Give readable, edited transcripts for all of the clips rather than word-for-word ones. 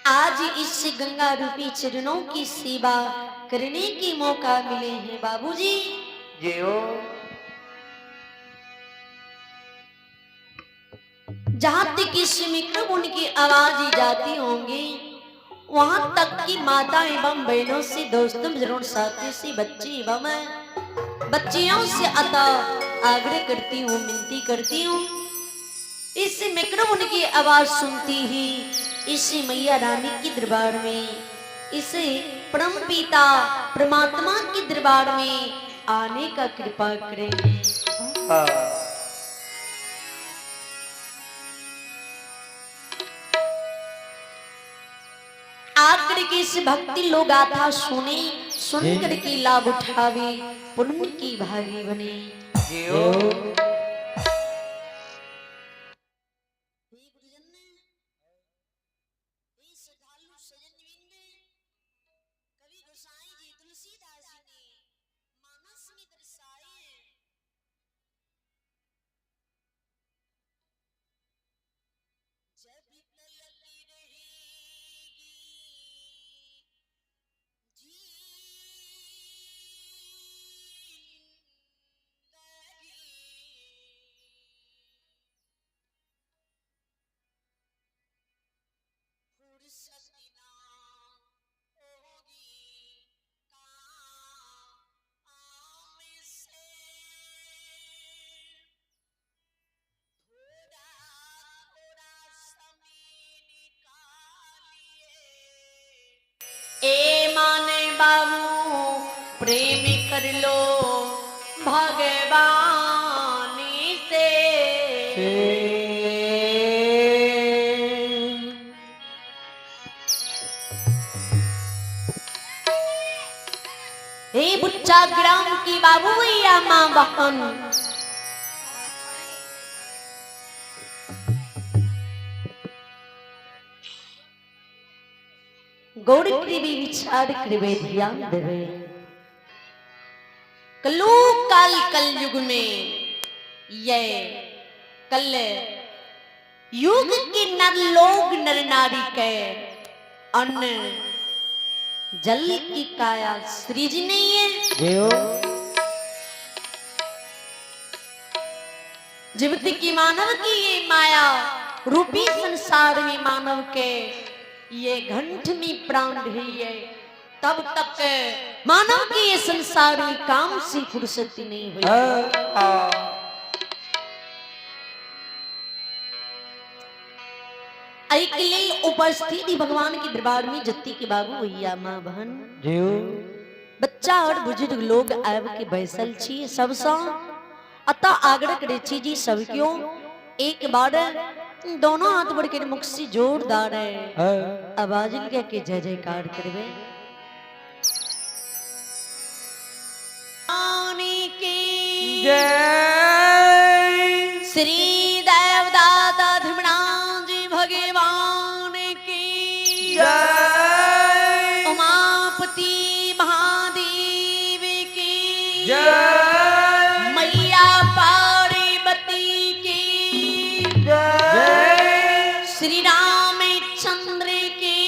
आज इस गंगा रूपी चरणों की सेवा करने की मौका मिले हैं बाबूजी। जियो। जहां तक इस मित्र की आवाज जाती होंगी वहां तक की माता एवं बहनों से, दोस्तों, जरूर साथियों से, बच्चे एवं बच्चियों से अतः आग्रह करती हूँ, विनती करती हूँ, इस मिक्रोफोन की आवाज सुनती ही इस मैया रानी के दरबार में, इस परम पिता परमात्मा के दरबार में आने का कृपा करेंगे। हाँ। आकर के इस भक्ति लोग गाथा सुने, सुन करके लाभ उठावे, पुण्य की भागी बने। जियो। ए माने बाबू प्रेम कर लो भगवान से। हे बुच्चा ग्राम की बाबू भैया माँ बहन, गौर कृपे विचार कृपे ध्यान देवे। कलू काल कल युग में ये कल युग के नर लोग नर नारी के अन्न जल की काया सृज नहीं है। जियो। जीवित की मानव की ये माया रूपी संसार में मानव के ये घंट में प्राण है, तब तक मानव के ये संसार में काम से फुर्सत नहीं हुई। हाँ। के लिए उपस्थिति भगवान के दरबार में जत्ती के बाबू भैया माँ बहन जियो। बच्चा और बुजुर्ग लोग आब के बैसल छी सबसँ अतः आग्रह करे छी जी सब क्यों एक बार दोनों हाथ बढ़ के मुख से जोरदार है हाँ। आवाज के के जय जयकार करबे। की जय। श्री देवदाता धर्मराज जी भगवान की जय। उमापति महादेव की जय। मैया पार्वती की जय। श्री रामचंद्र की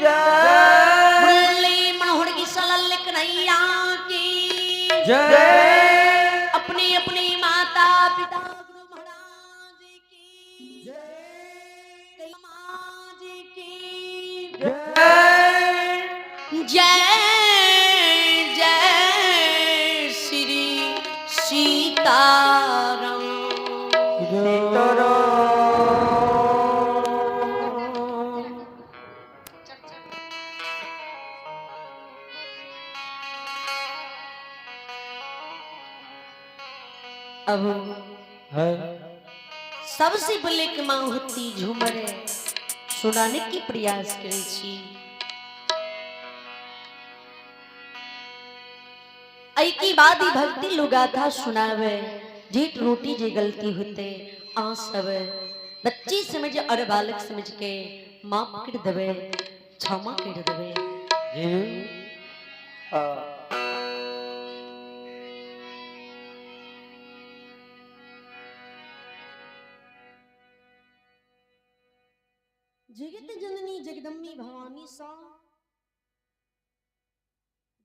जय। मुरली मनोहर की सलल कन्हैया की जय। अपनी अपनी माता पिता गुरु महाराज की जय, माँ जी की जय। जय जय श्री सीताराम। सीताराम। अब है। सबसे पहले के माँ होती झूमर सुनाने की प्रयास करे छी। ऐ की बाद ही भक्ति लोगाथा सुनावे, जेठ रोटी जे गलती होते आ सब बच्ची समझ और बालक समझ के माफ कर देवे, क्षमा कर देवे। जी। हाँ। जगत जननी जगदम्बी भवानी सा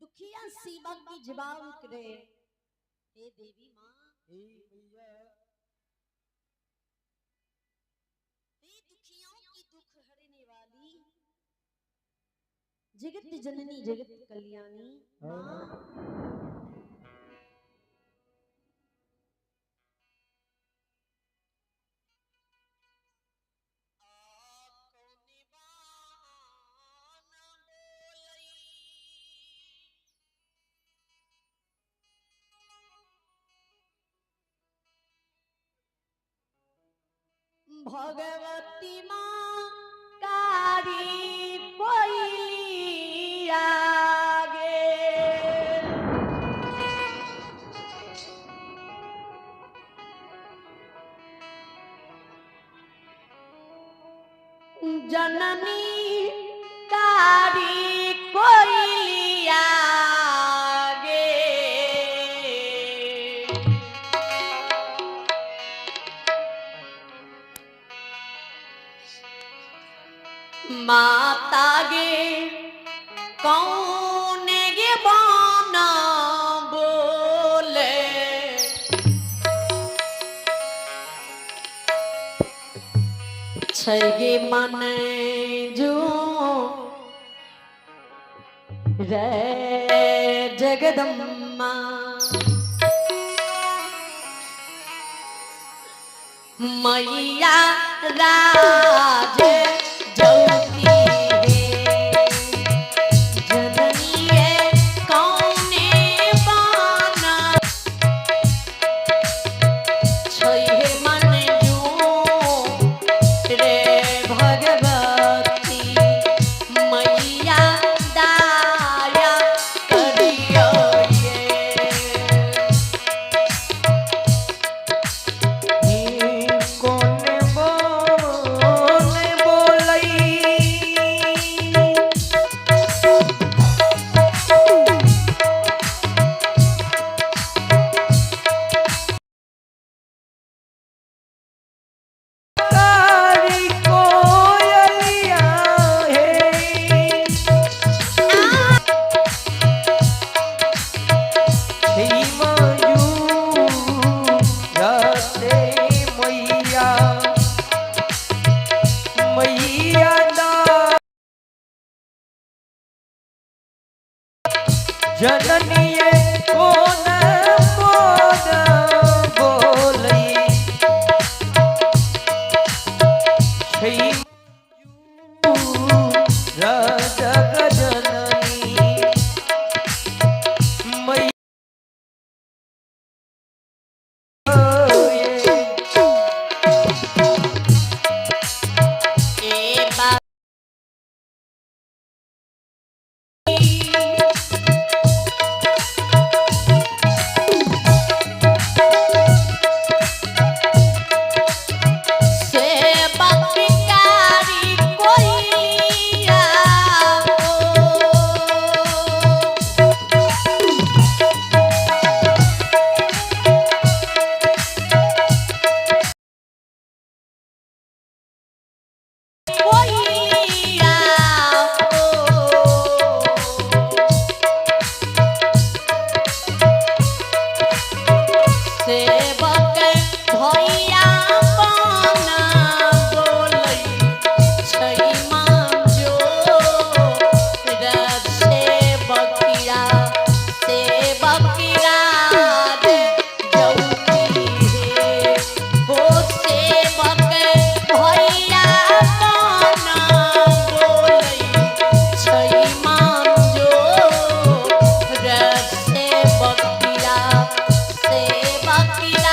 दुखिया सेवा की जवाब करे। हे देवी माँ, हे मैया, हे दुखियों की दुख हरने वाली जगत जननी जगत कल्याणी माँ, भगवती माँ कारी कोयली आगे। जननी कारी कोयली आगे। माता गे कौन गे बाना बोले, छगे मन जो रे जगदम्मा। मैया राज ज्योति है, जननी है कौने बाना, छहे मन जो रे भगवती मैया दाया करियो ये। कौन बोल बोलई, कारी कोयलिया हे, मैया मैया जननीय कोन बोल बोलई, जग जननी मैया। ए बा सेवककारी कोइलिया हो। कोइलिया हो। सेवक भैया पाना बोलै छै माँ जो सेवकिया, सेवकिया ज्योति हे हो। सेवक भैया पाना बोलै छै माँ जो सेवकिया, सेवकिया।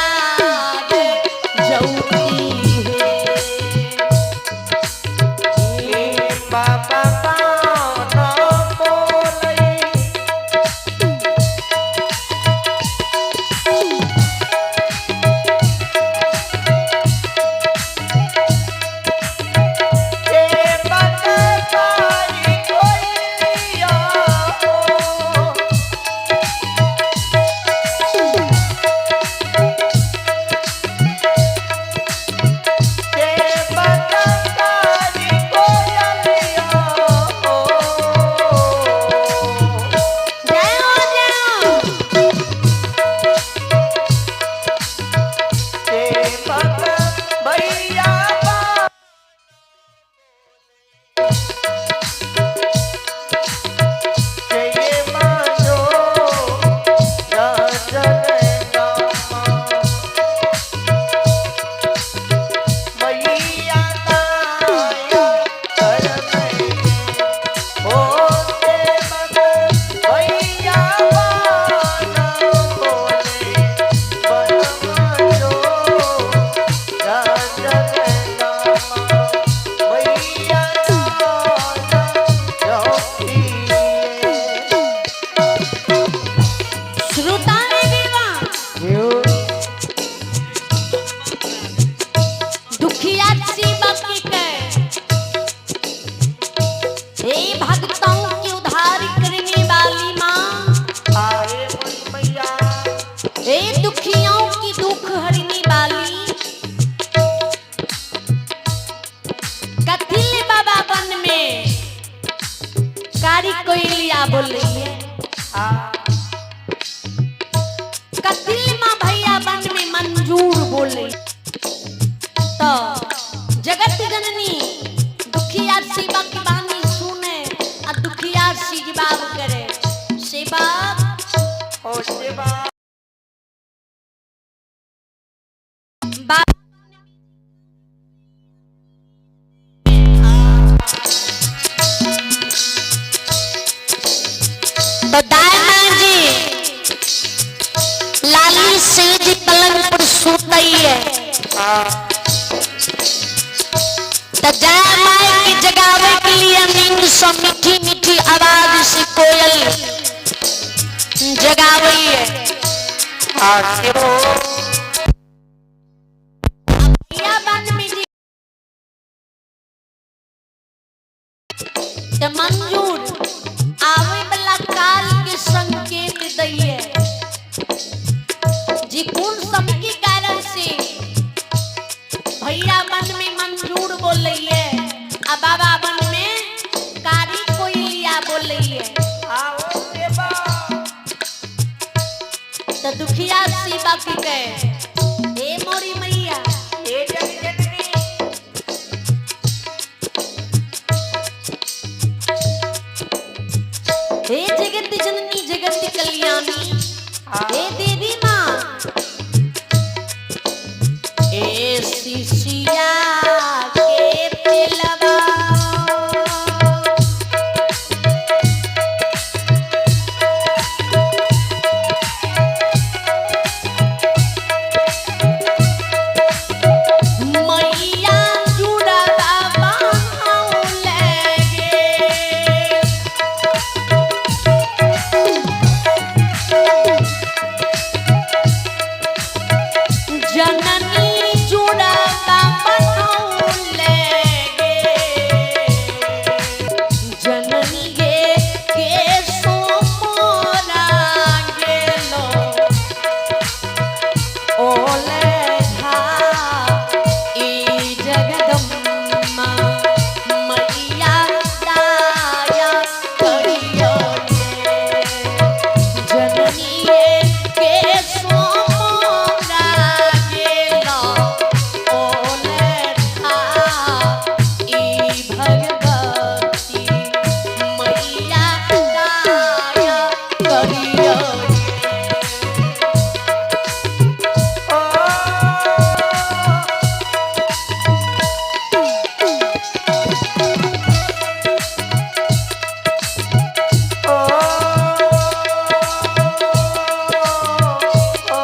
हे दुखियों की दुख हरनी वाली, कथिल बाबा वन में कारी कोयलिया बोल रही है। कथिल माँ भैया वन में मंजूर बोले। तो जगत जननी दुखिया सेवा की बानी सुने और दुखिया सी जवाब करे। सेवा ओ सेवा बाप तो दायमा जी लाली सेज पलंग पर सूतई है। तो जाय माय के जगावे के लिए नींद से मीठी मीठी आवाज से कोयल जगावई है। सेवो भैया वन में जी तो मंजूर आवे वाला काल के संकेत दइए जी। कौन समय के कारण से भैया वन में मंजूर बोलइए आ बाबा वन में कारी कोयलिया बोलइए। आओ सेवा तो दुखिया शिवा की गए, हे मोरी मैया, हे जग जननी, हे जगत जननी जगत कल्याणी, हे देवी माँ, ए शिशिया के पेलवा मैया जुड़वा बाहों लगे। जननी जुड़वा बाहों लगे। जननी गे के सो मोरा गेलो ओले झा ई जगदम्बा मैया दाया करियो रे। जननी के सो मोरा गेलो ओले झा ई भगवती मैया दाया करियो रे। ओ ओ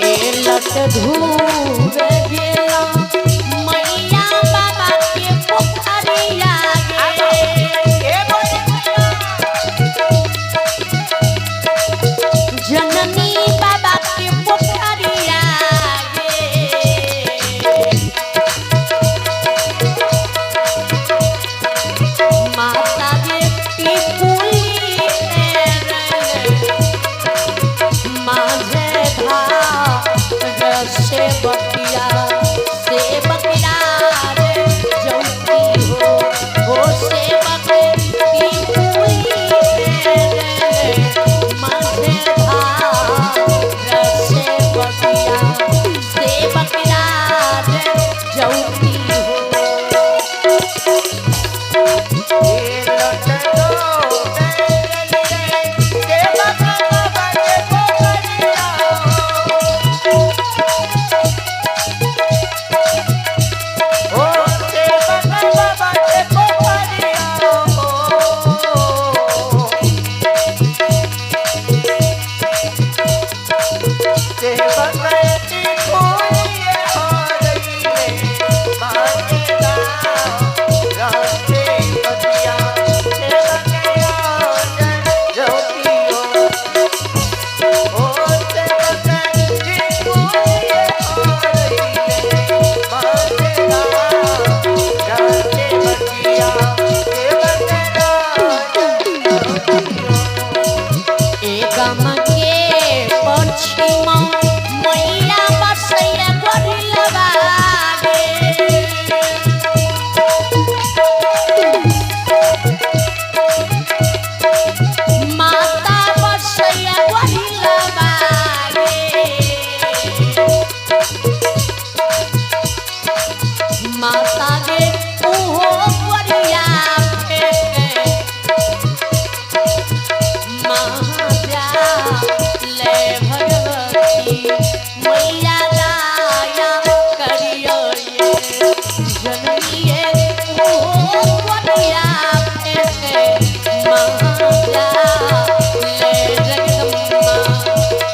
ए लट धूर गेला मैया बाबा के पोखरिया गे। जननी बाबा गम के पछिमा मैया बसैया गोरिलवा रे। माता बसैया गोरिलवा रे। माता गे उहो गोरिया फेंके महाजा ले भगवती मैया दाया करियो ये जननीये ओ गोरिया फेंके महाजा ले जगदम्बा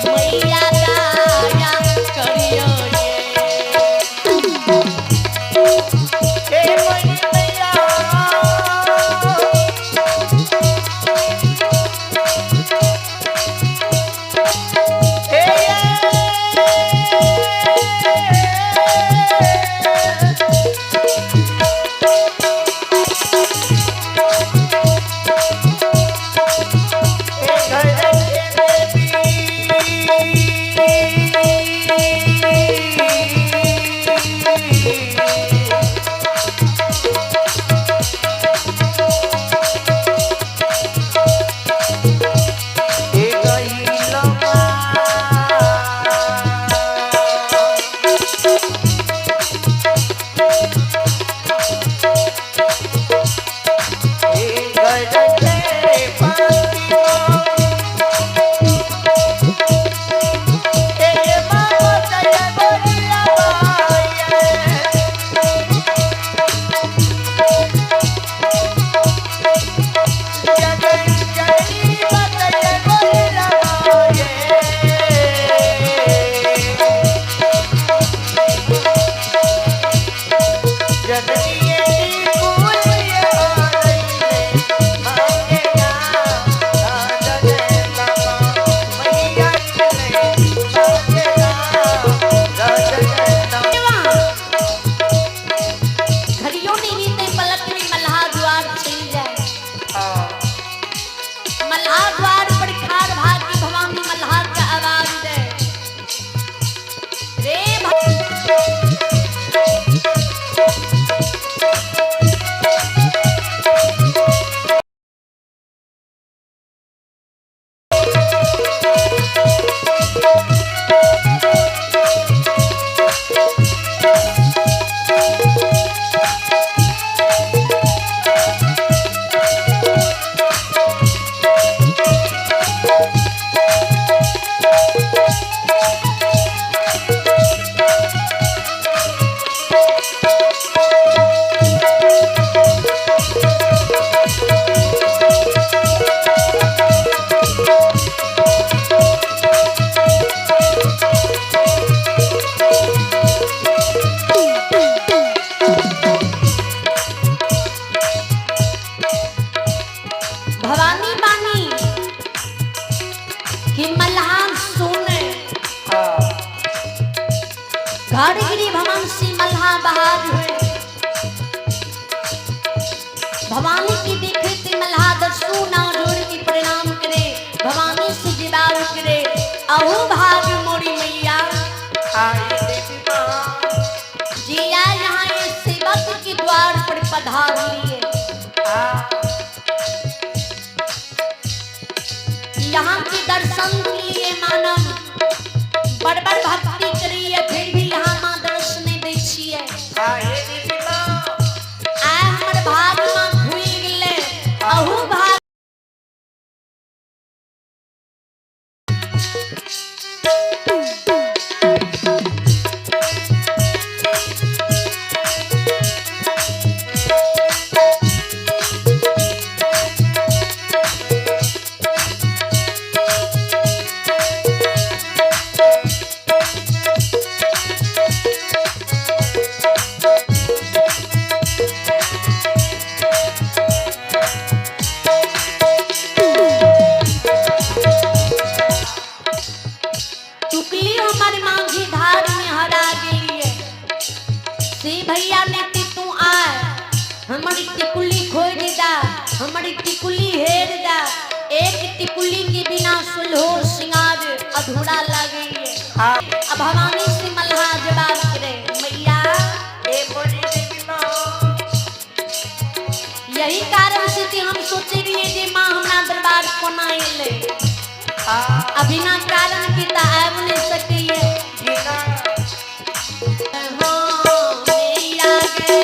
मैया दाया करियो ये। घड़ियों नहीं बीते पलक में मल्हार द्वार चल जाए। मल्हार द्वार पर खार भाग की भवानी मल्हार का आवाज दे रे भवानी बानी कि मल्हार सुने घर गिरी भवन सी मल्हा बहार हुए। भवानी की देखे ते मल्हा दसू ना जोड़ के प्रणाम करे, भवानी से जिबाव करे, अहो भाग मोरी मैया जिया यहाँ ये सेवक के द्वार पर पधार लिए। यहाँ के दर्शन के लिए मानव बड़ बड़ भक्ति करिए, फिर भी यहाँ माँ दर्शन नहीं दै छियै। आय हमर भाग माँ खुलि गेलै, अहू भाग हमर मांझी धार में हरा गेलिए। से भैया ने ती तू आय हमारी टिकुली खोज दा, हमारी टिकुली हेर दा। एक टिकुली के बिना सुल्हो सिंगार अधूरा लगे। हाँ। अब भवानी से मल्हा जवाब करे, मैया ए मोरी देवी माँ। यही कारण से ती हम सोचे रहिए जे माँ हमरा दरबार कोना एले। हाँ। अभी ना कारण की ता आब नहीं सकिए। जी ना। हाँ, मैया गे।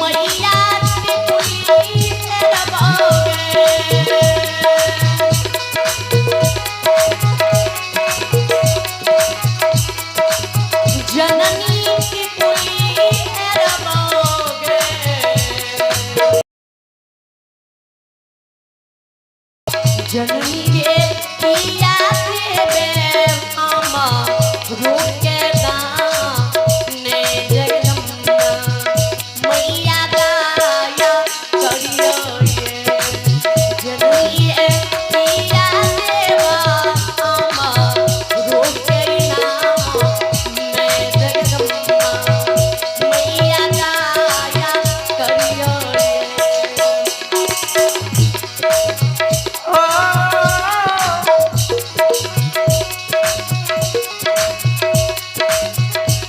मैया टिकुली हेरबोगे। जननी टिकुली हेरबोगे। जननी के पिया देवे हम रोके दाने जगदम्बा मैया दाया करियो ये। जननी के पिया देवा हम रोके दाने जगदम्बा मैया दाया करियो ये। ओ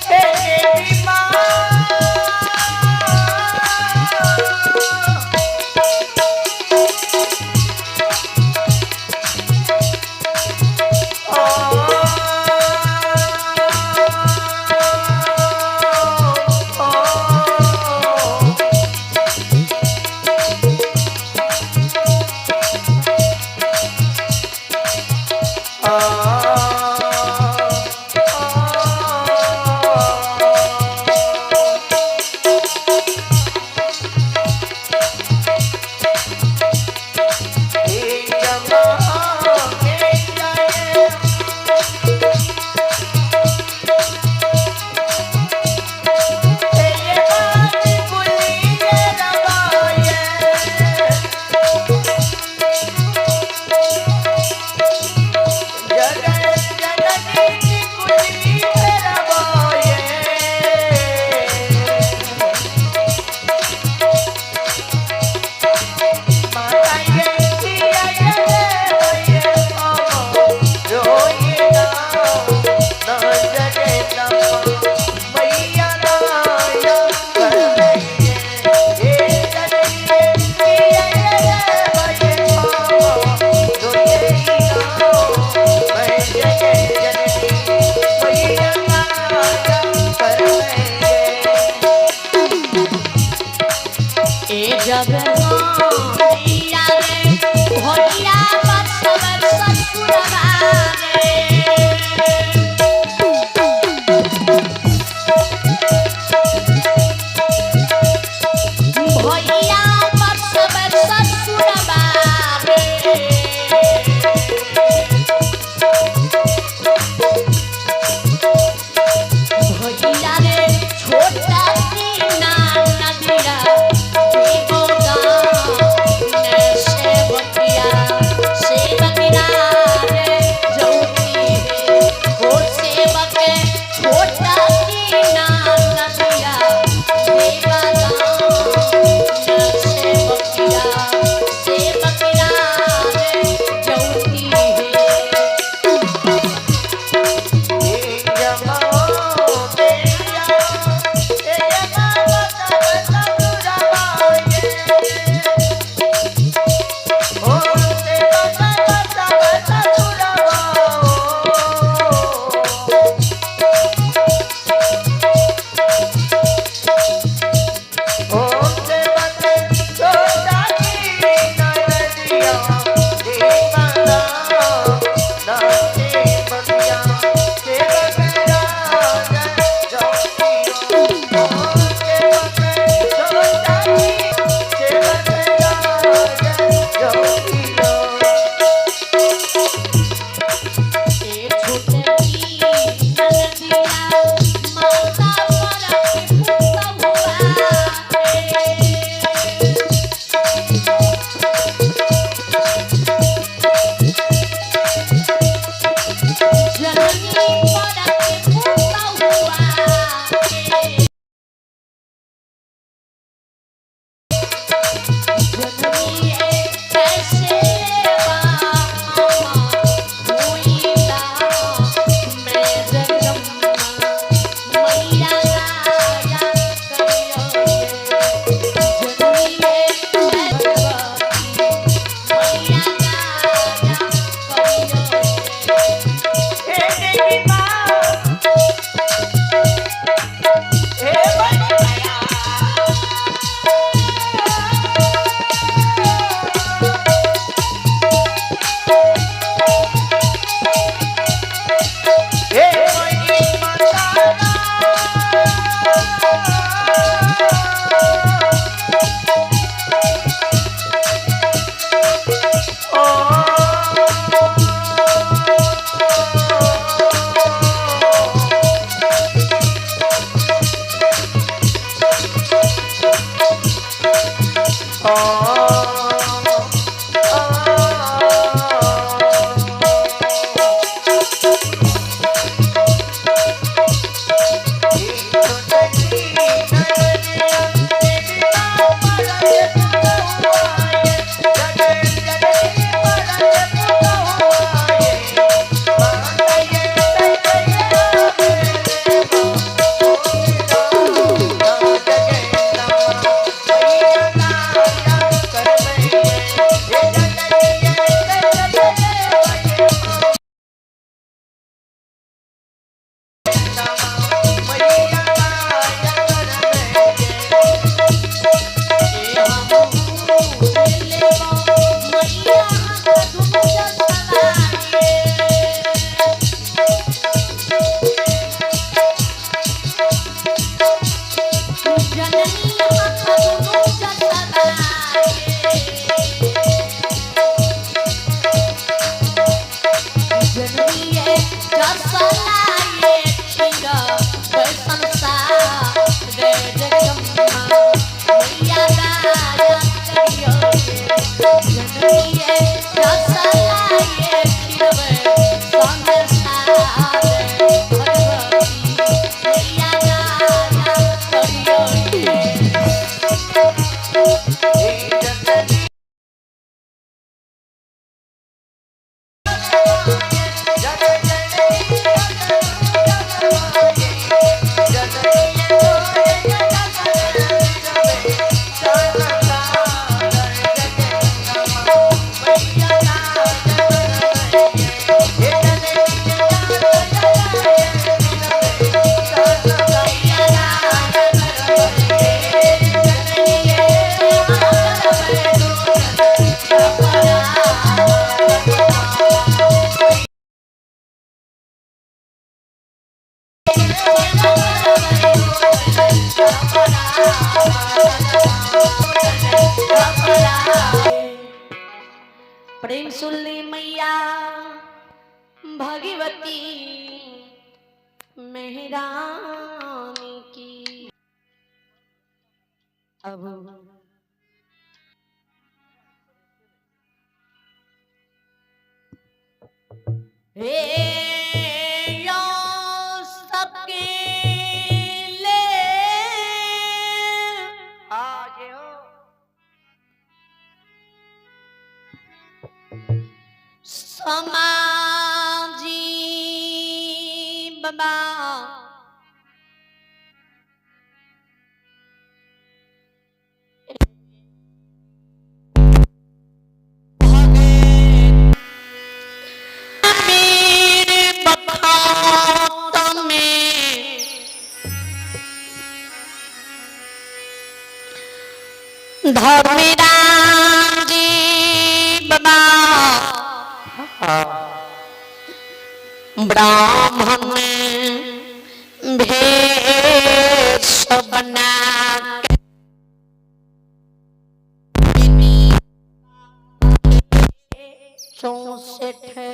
हे देवी माँ। ओ रसलाए खीर संसार रे जगम्मा मैया दाया करियो जननीए रसलाए खीर संसार भगवती मैया दाया करियो। प्रेम सुनली मैया भगवती मेहरानी की। अब हे यो सबके ले समाजी बाबा मेरे बखात में धर्मराम जी बाबा ब्राह्मण भेष बना 64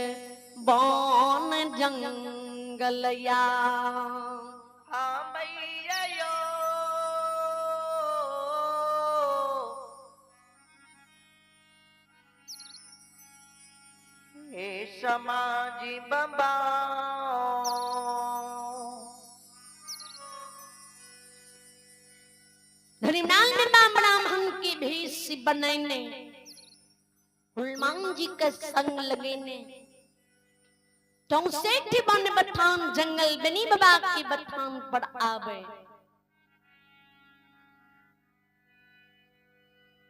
बन जंगलया। समाजी बाबा धर्मनाल में ब्राह्मण के भेष बनैने हनुमान जी के संग लगेने 64 बन बथान जंगल बनी बाबा के बथान पर आवे।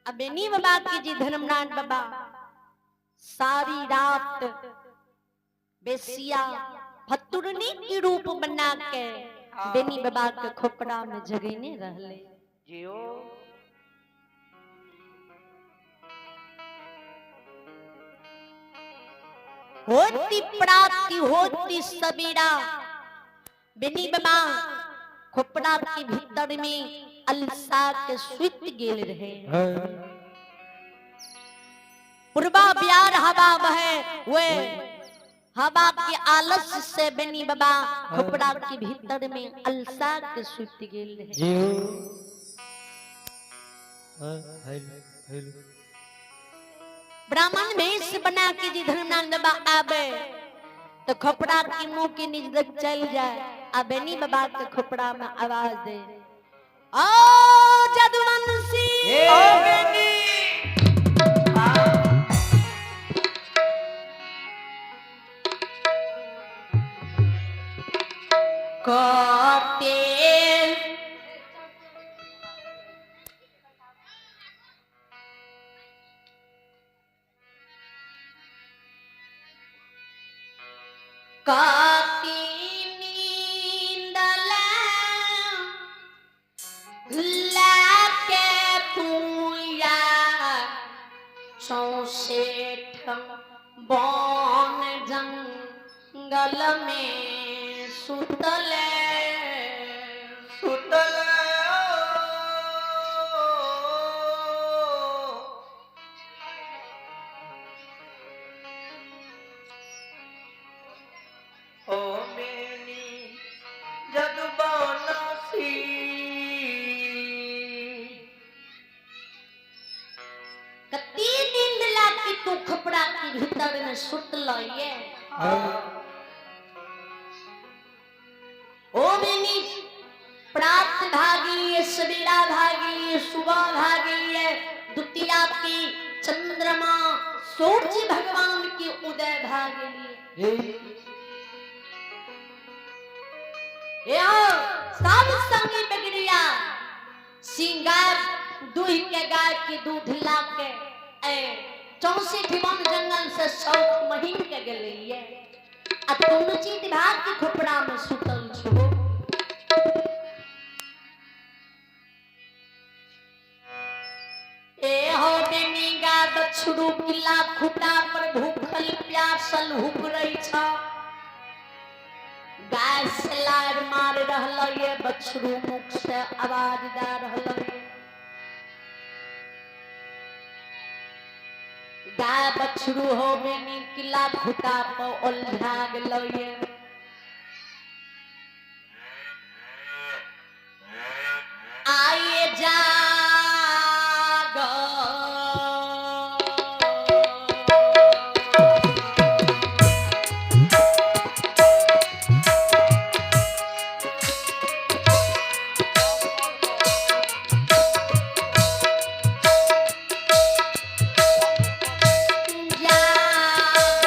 अब बेनी बाबा की जी धर्मनाथ बाबा सारी रात बेसिया फतुरनी की रूप बना के बेनी बाबा के खोपड़ा में जगेने रहले। जियो होती प्राप्ति होती सवेरा बेनी बाबा खोपड़ा के भीतर में अलसा के सुत गेल रहे। पूर्वा प्यार हवा बहे वे हवा के आलस से बेनी बाबा खोपड़ा के भीतर में अलसा के सुत गेल रहे। ब्राह्मण भेष बना के जी धर्मनाथ बाबा आवे तो खोपड़ा के मुंह के निज चल जाए आ बेनी बाबा के खोपड़ा में आवाज दे ओ जदुवंशी ओ बेनी कते काती नींद लाके पूया 64 बन जंगल में सुतले सुतल ओ ओ बेनी प्राप्त भागी सवेरा भागी सुबह भागी द्वितीया की चंद्रमा सूर्य भगवान की उदय भागी। सब संगी बगड़िया सिंगार दूह के गाय के दूध ला के ए चौसी वन जंगल से शौक महीन के गेलैये आ तुम चीत भाग के खोपड़ा में सुतल छो। ए हो बेनीगा बछड़ू किला खुटा पर भूखल प्यासल हुबरै छ। गाय से लार मार रहल ये बछड़ू मुख से आवाज दा रहल ये। गाय बछड़ू हो बेनी किला खुटा पर उलझा गेल ये। आइए जाग जाग।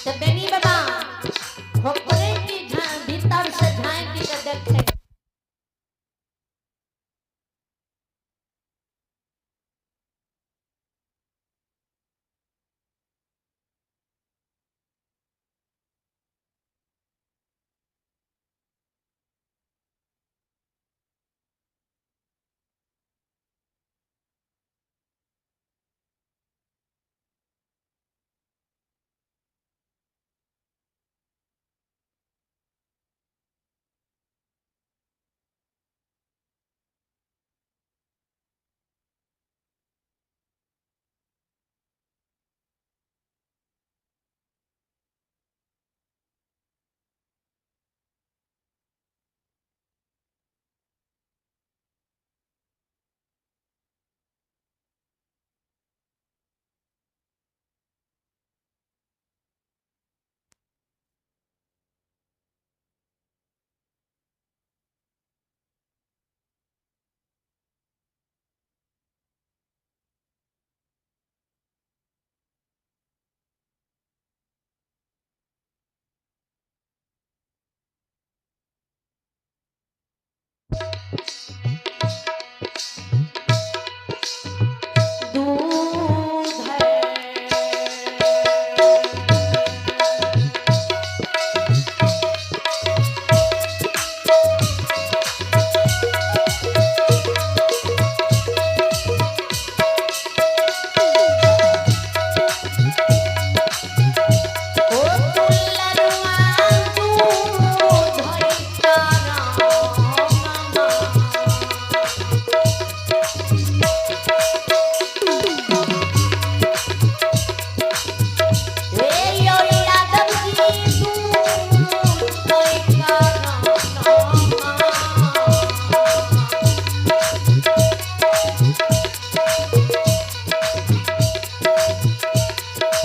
तो बेनी बाबा होकरे की भीतर से झांकी के देखे। दूध है ओ दुलरुआ दूध है तारा मामा। हे यो यादव जी दूध है तारा मामा।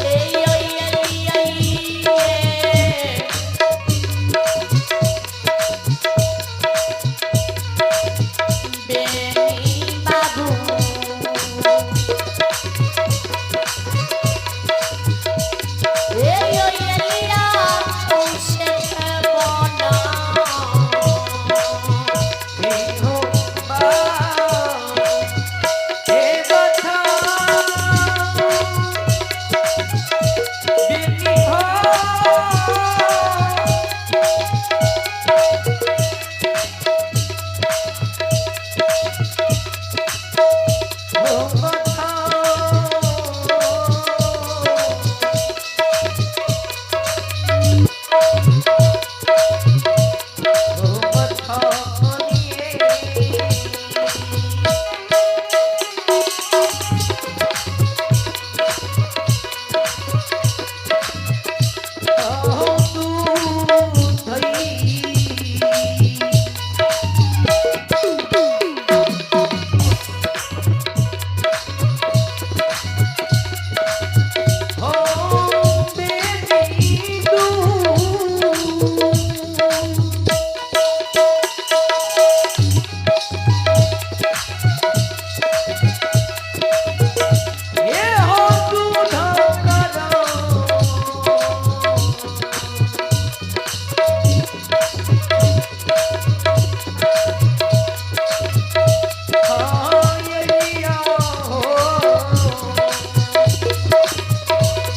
ए यो ये ये बेनी बाबू ए यो ये सौसे बना।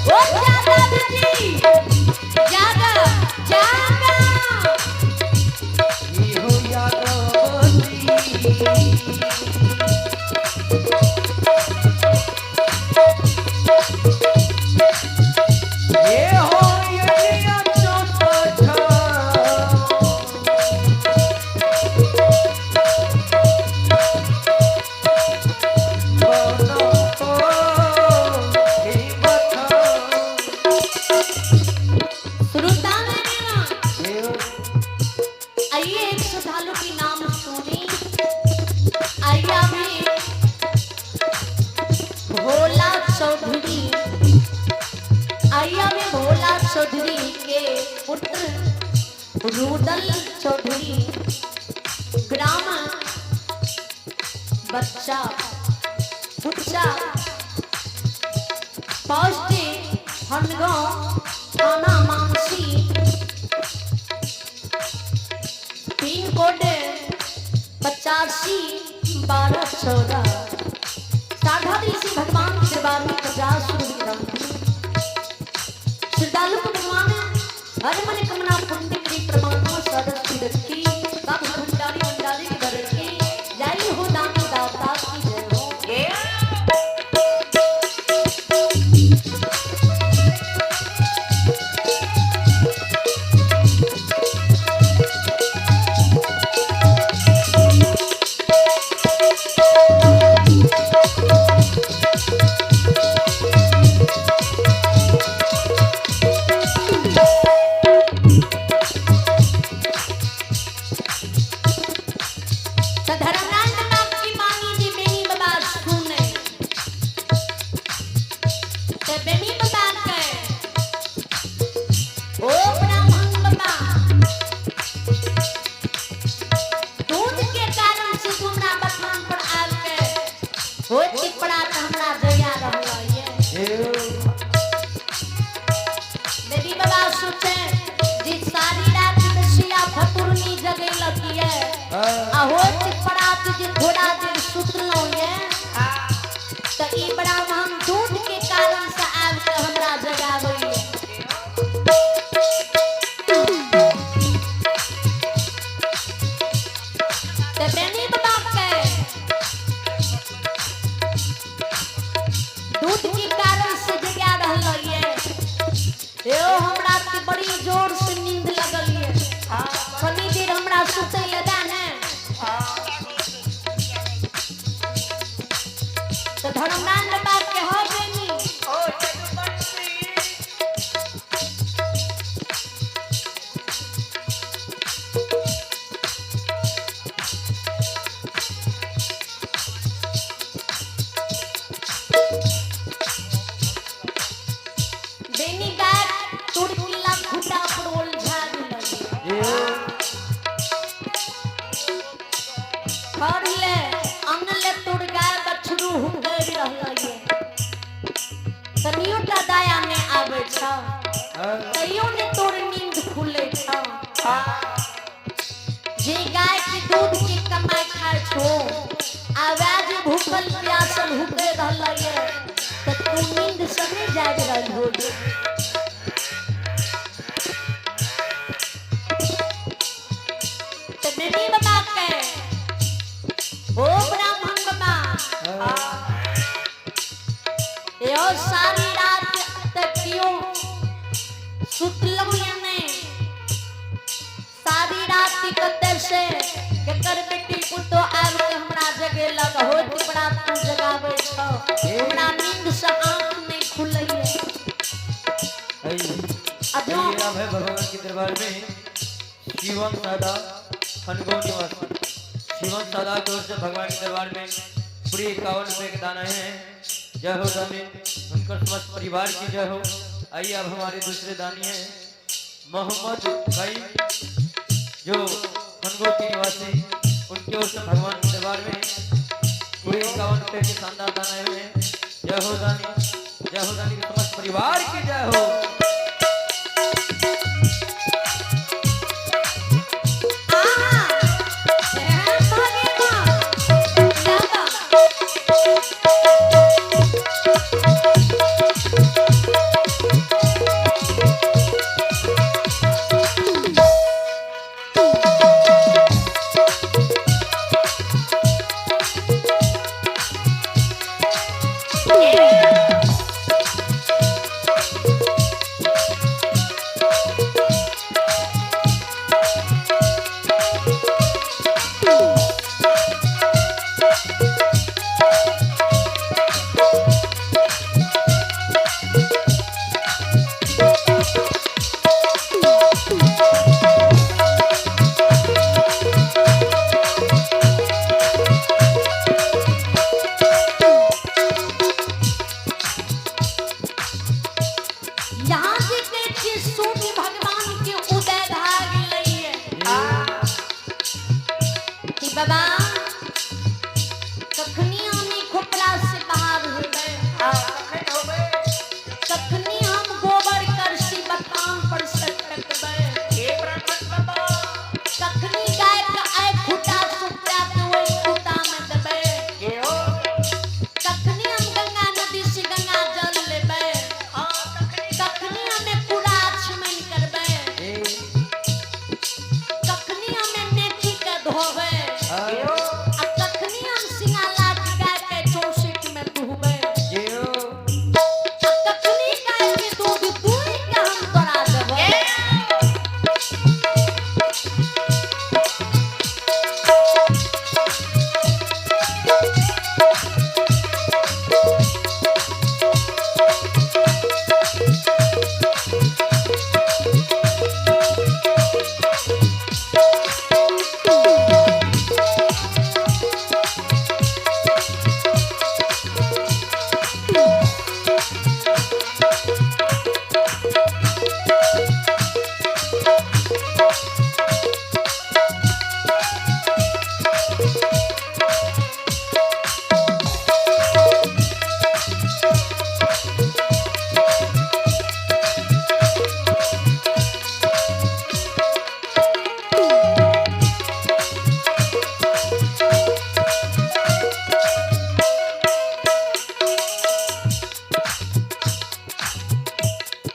ओ यादव जी जागा जागा। श्रोता आइए एक श्रद्धालु की नाम सुनी। आइए हमें भोला चौधरी, आइए हमें भोला चौधरी के पुत्र रुदल चौधरी, ग्राम बच्चा बुच्चा, पोस्ट हनगांव, थाना मानसी, पिन कोड 851214। साधारी से भगवान के दरबार में 50 रुपये श्रद्धालु को भगवान हर मन कमना पुण्य करी परमात्मा सदस्य रखी बाबू भंडारी भंडारी की बरकी जय हो दानी दाता की जय हो। तो धर्मराज बाप की मानी जी बेनी बाबा सुने तो बेनी बाबा कहे ओ ब्राह्मण बाबा, दूध के कारण से तुमरा बथान पर आल के हो चिपड़ा तो हमरा जया रहल ये। बेनी बाबा सोचे जी सारी रात में सिया फतुरनी जगे लगी है आ हो चिपड़ा जे थोड़ा देर सुतलौं ये त ई ब्राह्मण दूध के कारण से आब के हमरा जगाबैये। त बेनी बाबा के दूध के कारण से जगा रहल ये, यो हमरा के बड़ी जोर से नींद लगल ये, कनी देर हमरा सुतै लए दे ने। तो धर्मनाथ बाबा के हो बेनी बेनी गाय तुड़किला खुटा पर ओलझा गेलै। खर ले अन्न ले तुड़ गाय बछरू हुंगरि रहलै ये, तनियो टा दया ने आबै छ तैयो ने तोर नींद खुलै छ। जे गाय के दूध के कमाई खाय छो आ वैह जे भूखल प्यासल हुकै रहलै ये त तू नींद से नहि जागि रहल हो। त बेटी बाबा के ओ ब्राह्मण बाबा, यो सारी रात तक क्यों सुतलहुँ या नहीं, सारी रात कते से केकर बेटी पुतो आबि के हमरा जगेलक हो बड़ा तू जगाबै छ, हमरा नींद से आंख नहीं खुलैये। आ जो राम है भगवान के दरबार में शिवम सादा फनगो निवासी शिवम सादा की ओर से भगवान के दरबार में पूरी 51 रुपए के दान आए हैं। जय हो दानी, उनका समस्त परिवार की जय हो। आइए अब हमारे दूसरे दानी हैं मोहम्मद भाई जो फनगो के निवासी, उनकी ओर से भगवान के दरबार में पूरे 51 रुपए के शानदार दान आए हुए हैं। जय हो दानी, जय हो दानी के समस्त परिवार की जय हो। आहा एहन भगे बा दादा।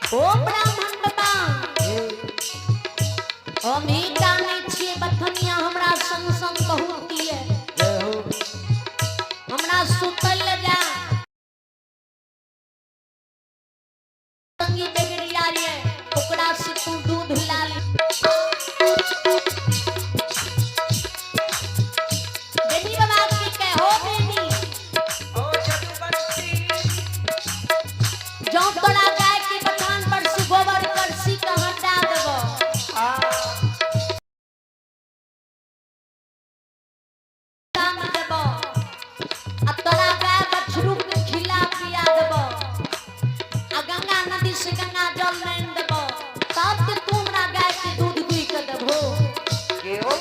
ओ ब्राह्मण बाबा, हम ही जानै छियै बथनिया हमरा संग संग बहुत ये। जय हो। हमरा सुतल जा संगी बेगरिया ये, ओकरा से तू दूध ला ले। बेनी बाबा के कहो बेनी, ओ जदुवंशी। जौ तोरा गाय के बथान पर से गोबर करसी के हटा देबो, आ दाम देबो, आ तोरा गाय बछरू के खिला पिया देबो, आ गंगा नदी से गंगा जल लानि देबो, तब ते तू हमरा गाय के दूध दुहि के देबो। केओ।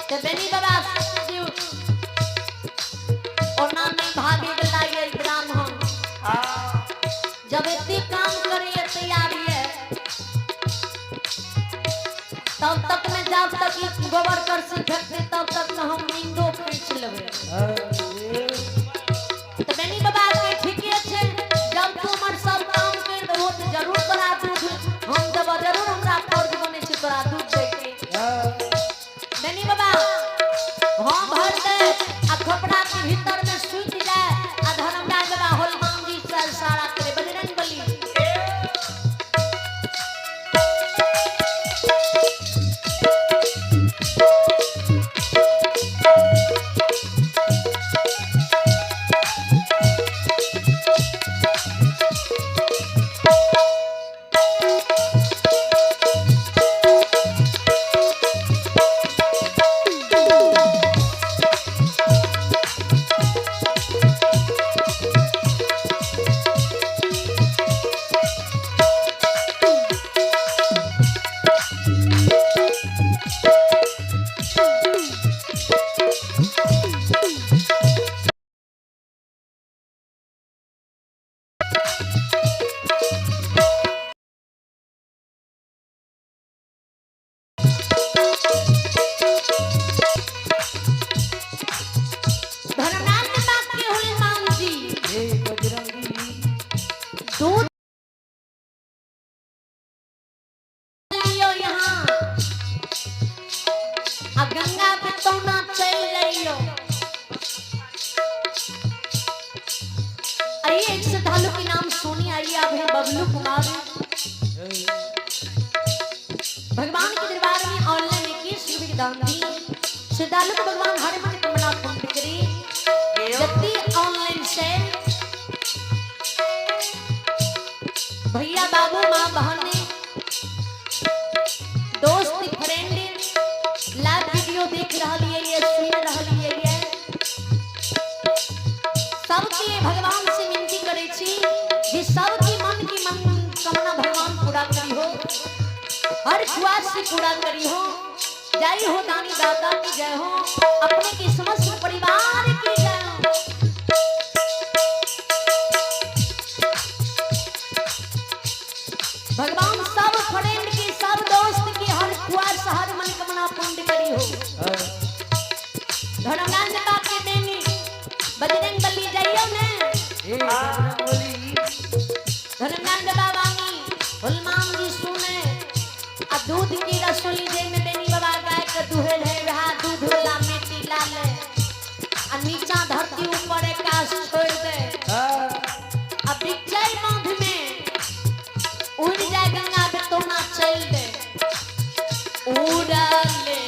ते बेनी बाबा शिव ओना नहीं भागे वाला ये ब्राह्मण। आ जब एते काम करे तैयार ये, तब तक में जब तक ई गोबर करसी फेंकते तब तक में हम नींदो खींच लेबै। तो बेनी बाबा के ठीके छै, जब तू हमर सब काम कर देबो तऽ जरूर तोरा दूध हम देबो, जरूर हमरा फर्ज बनै छै तोरा दूध दै के। बेनी बाबा हाँ भर दे आ खोपड़ा के भीतर में सुति जाए आ धर्मराज बाबा हनुमान जी से इशारा करे बजरंग बली। धर्मराज बाबा के हनुमान जी हे बजरंगी। दूध लियो यहाँ आ गंगा पे तौना चल जाइयो। आइए एक श्रद्धालु के नाम सोनी, आइए आप हैं बबलू कुमार। भगवान के दरबार में ऑनलाइन 21 रुपए के दान दी। श्रद्धालु को भगवान हर मन कमना पूर्ण करे। केओ। जति ऑनलाइन से भैया बाबू माँ बहन दोस्त फ्रेंड लाइव वीडियो देख रहा ये सुन रहा ये, सबके भगवान से विनती करे छी जे सबके मन की मन कामना भगवान पूरा करी हो, हर ख्वाहिश से पूरा करी हो। जय हो दानी दाता की जय हो, अपने के समस्त परिवार की जय हो। भगवान सब फ्रेंड की सब दोस्त की हर ख्वाहिश हर मन कामना पूर्ण करी हो। धर्मराज बाबा के देनी बजरंग बली जाइयो ने। हे बजरंगबली। धर्मराज बाबा की हनुमान जी सुने आ दूध की रसोई जे में बेनी बाबा गाय के दुहे रहे वहा दूध वाला मिट्टी लाले आ नीचा धरती ऊपर आकाश छोड़ दे आ बिचै बांध में उड़ जाए गंगा पे तोना चल दे उड़ा ले।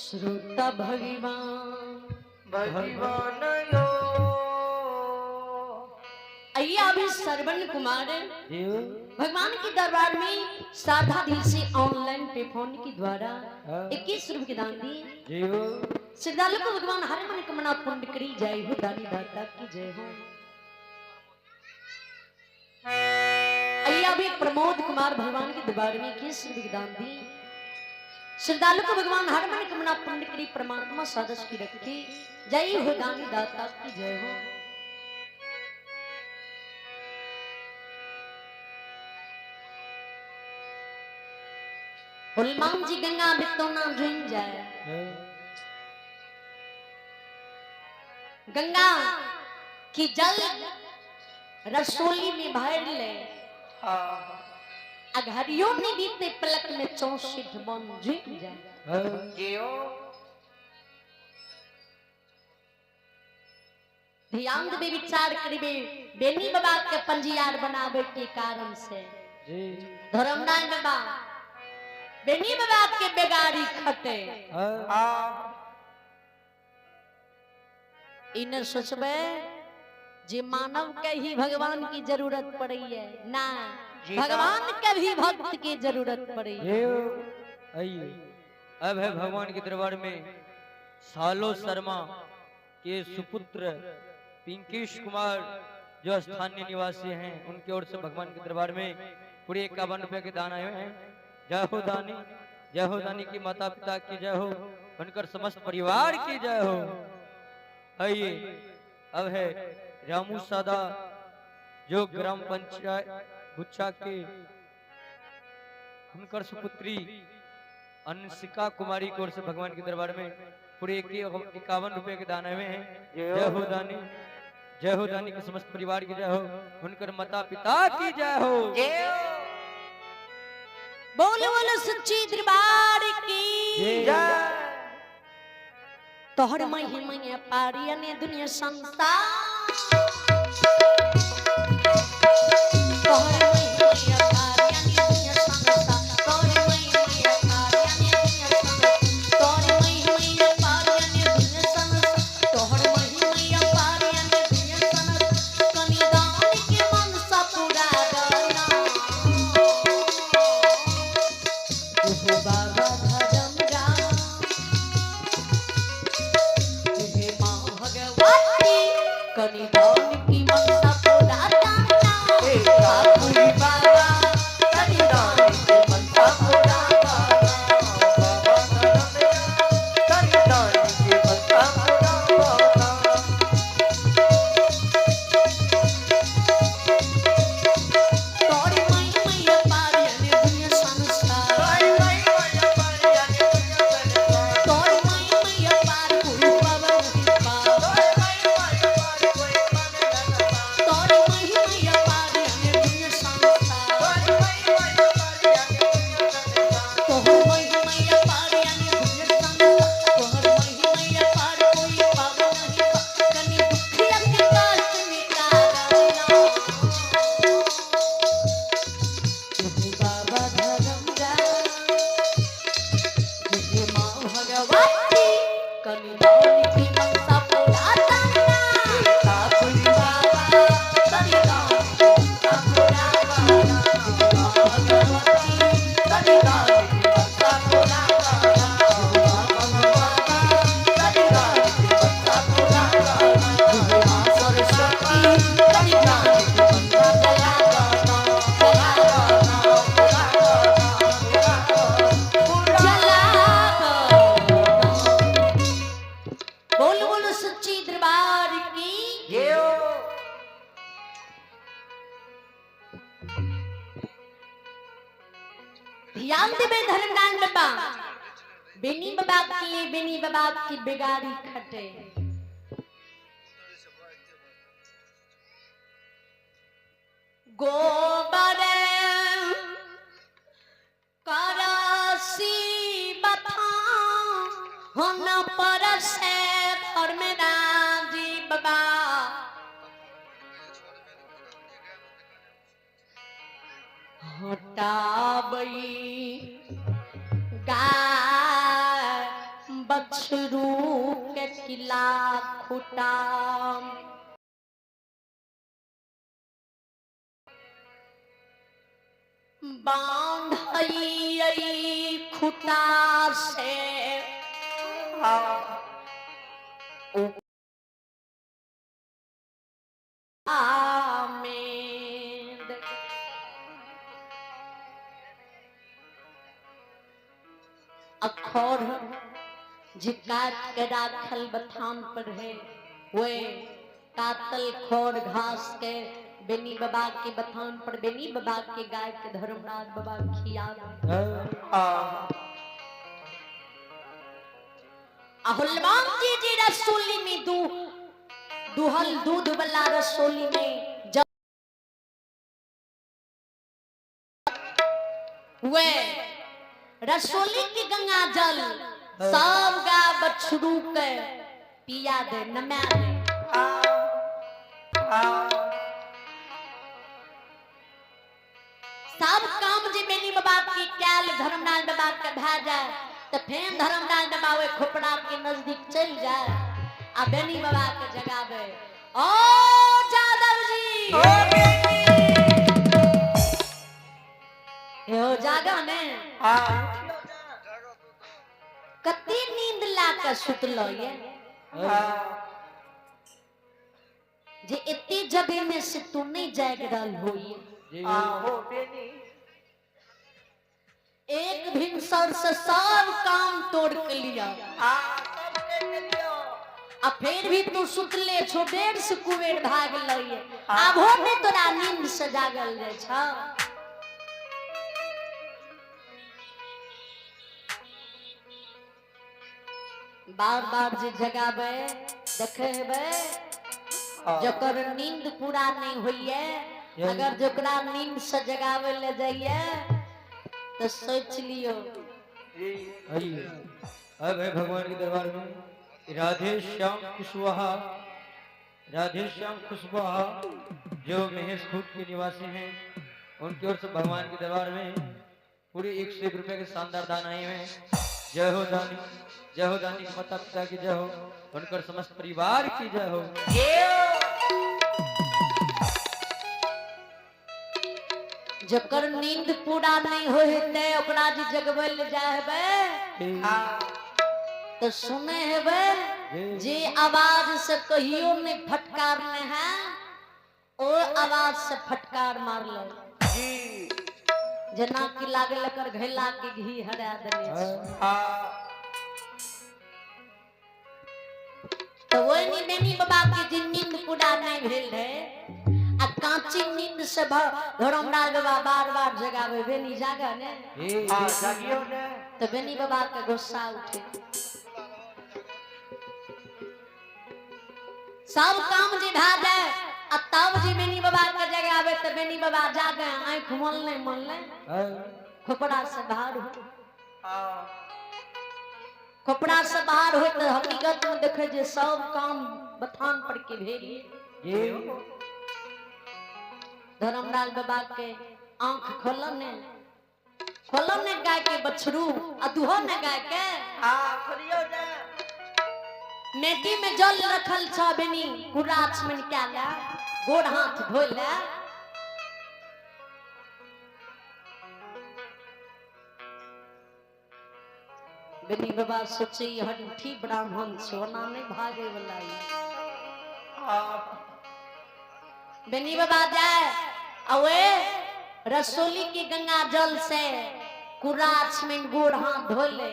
श्रोता भगवान भगवान यो। आइए अभी सरवन कुमार जी भगवान के दरबार में साधा दिल से ऑनलाइन पे फोन के द्वारा हाँ। 21 रुपए के दान दिए। जी श्रद्धालु को भगवान हर मन कमना पुण्य करी जय हो, दानी दाता की जय हो। आइए अभी प्रमोद कुमार भगवान के दरबार में 21 रुपए के दान दिए। श्रद्धालु को भगवान हर मन कमना पुण्य करी परमात्मा सदस्य की रखे जय हो, दानी दाता की जय हो। हनुमान जी गंगा बितौना झुन जाए, गंगा की जल रसोली में भर ले, हाँ अघरियों में बीते पलक में 64 मन झुक जाए। जियो। ध्यान देबे विचार करबे बेनी बाबा के पंजियार बनावे के कारण से जी धर्मनारायण बाबा बेनी बाबा के बेगारी खटे। हाँ इन्हें सोचबे जे मानव के ही भगवान की जरूरत पड़ी है ना, जी ना। भगवान के भी भक्त की जरूरत पड़ी है। ये आइए अब है भगवान के दरबार में सालो शर्मा के सुपुत्र पिंकेश कुमार जो स्थानीय निवासी हैं, उनकी ओर से भगवान के दरबार में पूरे 51 रुपए के दान आए हुए हैं। जय हो दानी, जय हो दानी की माता पिता की जय हो, उनकर समस्त परिवार की जय हो। आइए अब है रामू सादा जो ग्राम पंचायत गुच्छा के उनकर सुपुत्री अंशिका कुमारी की ओर से भगवान के दरबार में पूरे 51 रुपए के दान आए हुए हैं। जय हो दानी, जय हो दानी के समस्त परिवार की जय हो, उनकर माता पिता की जय हो। जियो। बोल बोल सच्ची दरबार की जय। तोहर महिमा पारी ने दुनिया संसार, तोहर महिमा पारी ने दुनिया संसार, तोहर महिमा पारी ने दुनिया संसार, तोहर महिमा पारी ने दुनिया संसार, तोहर महिमा पारी ने दुनिया संसार, कनि दान के मनसा पूरा दाना। ओहो बाबा धर्म राम, हे माँ भगवती, कनि दान की मनसा पूरा दाना। हे ठाकुर बाबा कनि दान के मनसा पूरा दाना। बाबा धर्म कनि दान के मनसा पूरा दाना। तोरी महिमा पारी ने दुनिया संसार, तोरी महिमा पारी ने दुनिया संसार, तोरी महिमा पार कोई पावे नहीं पार, तोरी महिमा पार कोई पावे न पार, तोरी महिमा पारी ने दुनिया संसार, तोरी महिमा पारी ने दुनिया संसार, तोहर महिमा पारी ने दुनिया संसार, तोहर महिमा पार कोई पावे नहीं पार, कनि दुखिया के कष्ट मिटाना। ओहो बाबा धर्म राम, हे माँ भगवती, कनि दान की मनसा पूरा दाना। ठाकुर बाबा कनि दान के मनसा पूरा दाना। भगवती कनि दान के मनसा पूरा दाना। बाबा कनि दान के मनसा पूरा दाना। माँ सरस्वती कनि दान के मनसा पूरा दाना। पूरा दाना, पूरा दाना, पूरा दाना। जला बोल बोल सच्ची दरबार की जय हो। ध्यान देबे धर्मदान बाबा बेनी बाबा के लिए बेनी बाबा की बेगारी खटे। गोबर करसी बथा हम परसे धर्मराजी बाबा, हटाबई गा बछरू के किला खुटा बांधई खुटा से आमेद। अखोर जे काट के राखल बथान पर है वे कातल खोर घास के बेनी बाबा के बथान पर बेनी बाबा के गाय के धर्मराज बाबा खिया। हनुमान जी जी रसोली में दुहल दूध वाला रसोली में वे रसोली की गंगा जल सब गा बछरू के पिया दे नमा दे। सब काम जे बेनी बाबा के कैल धर्मराज बाबा के भए जाए तो फेन धर्मराज बाबा ओहि खोपड़ा के नजदीक चल जाए आ बेनी बाबा के जगावे, ओ जादव जी यो जागा ने कते नींद ला के सुतलो ये जे एते जगह में से तू नहीं जाग रहल होई। एक भिनसर से सब काम तोड़ के लिया आ फिर भी तू सुतले छो देर से कुबेर भाग लइए आबो ने तोरा नींद से जागल जाय छ। बार बार जे जगाबे देखे हेबे जकर नींद पूरा नहीं होइए अगर जकरा नींद से जगावे ले जाइए तो सोच लियो। अब है भगवान के दरबार में राधे श्याम कुशवाहा, राधे श्याम कुशवाहा जो महेश खुद के निवासी हैं उनकी ओर से भगवान के दरबार में पूरे 101 रुपए के शानदार दान आए हुए हैं। जय हो दानी, जय हो दानी के माता पिता की जय हो, उनकर समस्त परिवार की जय हो। जकर नींद पूरा नहीं होते ओकरा जे जगबै ले जाय हेबै तो सुने हेबै जे आवाज से कहियो नहीं फटकारने है ओ आवाज से फटकार मारलो जेना कि लागल एकर घैला के घी हरा देने छै। तो ओहि बेनी बाबा के जे नींद पूरा नहीं भेल रहे आ कांची नींद से धर्मराज बाबा बार बार जगावे बेनी जागा ने तो बेनी बाबा के गुस्सा उठे। सब काम जे भा जाए आ तब जे बेनी बाबा के जगावे तो बेनी बाबा जागे आंख मोलने मोलने खोपड़ा से बाहर हो खोपड़ा से बाहर हो तो हकीकत में देखे जे सब काम बथान पर के भेल। धर्मलाल बाबा के आंख खोल ने खोल ने गाय के बछरू आ दुहो ने गाय के मेटी में जल रखल छ बेनी कुराछ में निकाला गोड़ हाथ धोइ ले बेनी बाबा सोचे हंठी ब्राह्मण सोना नहीं भागे वाला। बेनी बाबा जाए अवे रसोली के गंगा जल से कुराछ में गोड़ हाथ धो ले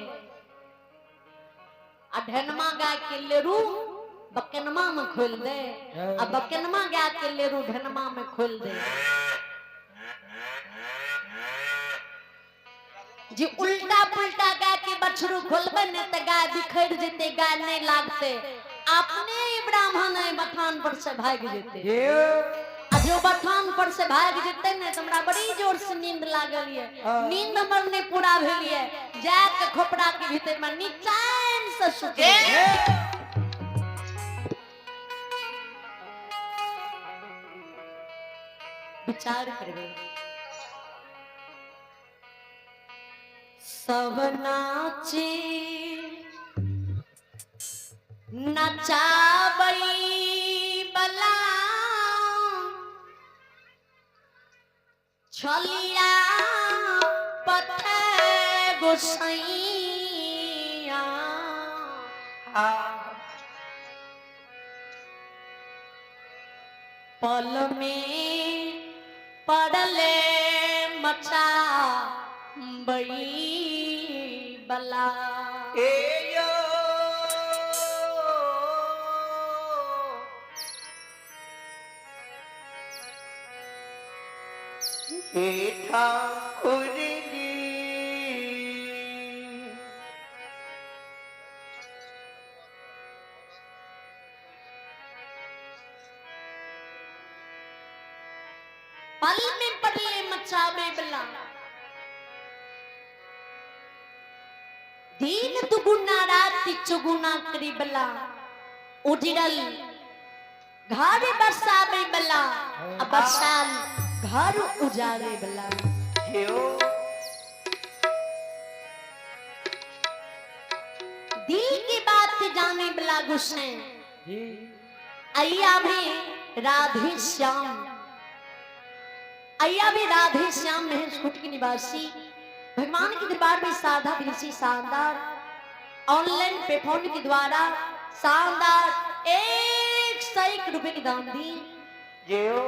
आ ढेनमा गाय के लेरू बकेनमा में खोल दे आ बकेनमा गाय के लेरू ढेनमा में खोल दे। जे उल्टा पुल्टा गाय के बछरू खोलबे ने त गाय बिखर जेते गाय नहीं लागते अपने ही ब्राह्मण है बथान पर से भाग जेते आ जो बथान पर से भाग जेते ने त हमरा बड़ी जोर से नींद लागल ये नींद हमर नहीं पूरा भेल ये जा के खोपड़ा के भीतर में निचैन से सुत। विचार करबे सब नाचे नचाबई बला छलिया पथे गोसैया। पल में पड़ले मचा बई बला। ए यो हे ठाकुर जी, पल में पड़ले मचावे बला, दिन दुगुना रात चौगुना करी बला, उजड़ल घर बसावे बला आ बसाल घर उजाड़े बला। हेओ दिल की बात जाने बला गुस्सैन जी। अय्या भी राधे श्याम, अय्या भी राधे श्याम महेशखुंट के निवासी भगवान के दरबार में साधा दिल शानदार ऑनलाइन पेफोन के द्वारा शानदार 101 रुपए की दान दी। जेओ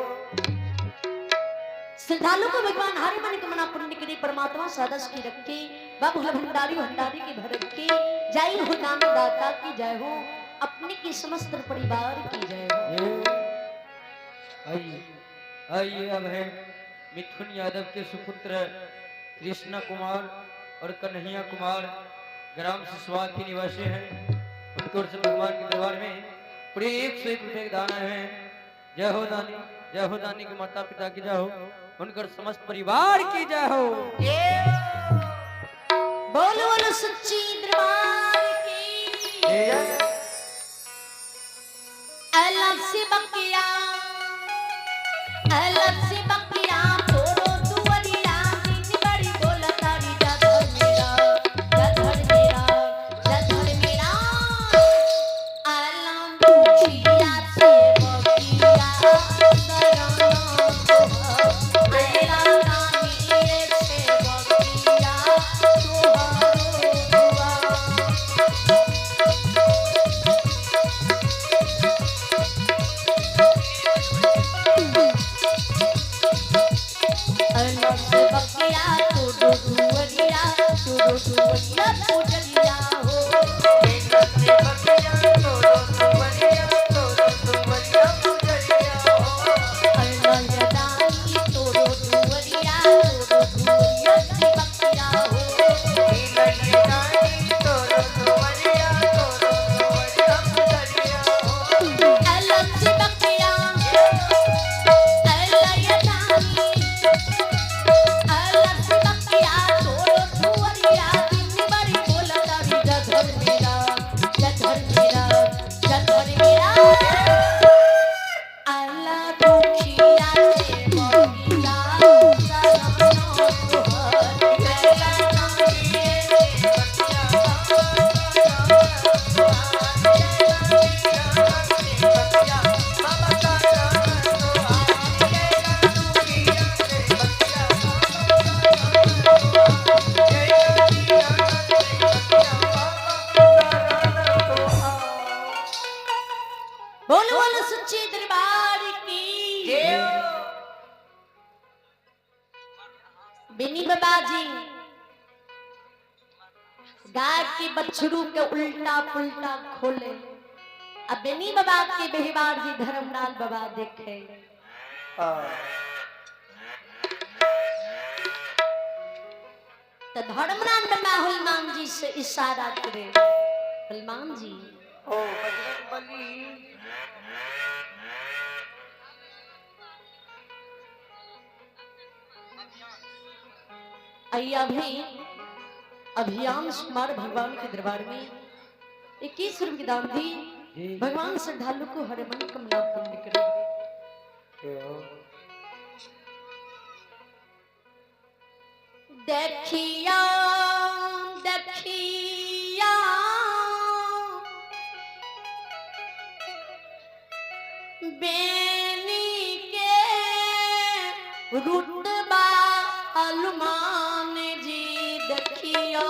श्रद्धालु को भगवान हर मन कमना पुण्य करे, परमात्मा सदस्य की रखे, बाबू भंडारी भंडारी की भर रखे। जय हो दान दाता की जय हो, अपने के समस्त परिवार की जय हो। आइए आइए, अब है मिथुन यादव के सुपुत्र कृष्णा कुमार और कन्हैया कुमार ग्राम सिसवा के निवासी हैं। उनकी ओर से भगवान के दरबार में पूरे 101 रुपए के दान आए हैं। जय हो दानी, जय हो दानी के माता पिता की जय हो, उनकर समस्त परिवार की जय हो। बोलो बोलो सच्ची दरबार की। अलग से बकिया, अलग से बकिया तोरो दुवरिया, दिन बड़ी बोला तारी जाधर मेरा, जाधर मेरा, जाधर मेरा। आलम पूछिया से बकिया शरण आला रानी से बकिया तुहारो दुआ। अलग से बकिया तोरो दुवरिया, तोरो दुवरिया पूजलिया हो। अलग दानी तोरो दुवरिया, तोरो दुवरिया से बकिया हो। अलग से बकिया, अलग दानी, अलग से बकिया तोरो दुवरिया, दिन बड़ी बोला तारी जधर मेरा, जधर मेरा, जधर मेरा। अल्लाह दुखिया से बकिया शरण तुहर, अल्लाह दानी बोलो बोलो सच्चे दरबार की। बिनी बाबा जी गाय के बछड़ू के उल्टा पुल्टा खोले, अब बिनी बाबा के बेहबार जी धर्मलाल बाबा देखे। तो धर्मलाल बाबा हनुमान जी से इशारा करे, हनुमान जी ओ बजरंग बली। अय्या भी अभियान कुमार भगवान के दरबार में 21 रुपये की दान दी। भगवान श्रद्धालु को हर मन कमना पुण्य करे। देखिया देखिया बेनी के रुतबा हनुमान जी देखियो।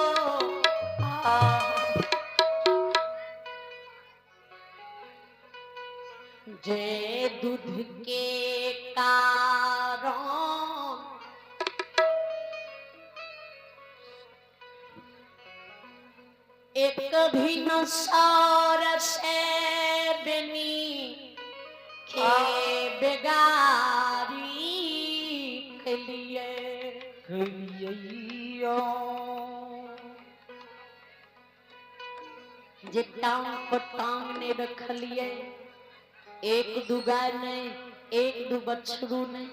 जे दूध के कारण एक भी न सर से बेनी के बेगारी खेलिए। जे टांग पर टांग ने रखलिए, एक दू गाय नहीं, एक दू बछरू नहीं,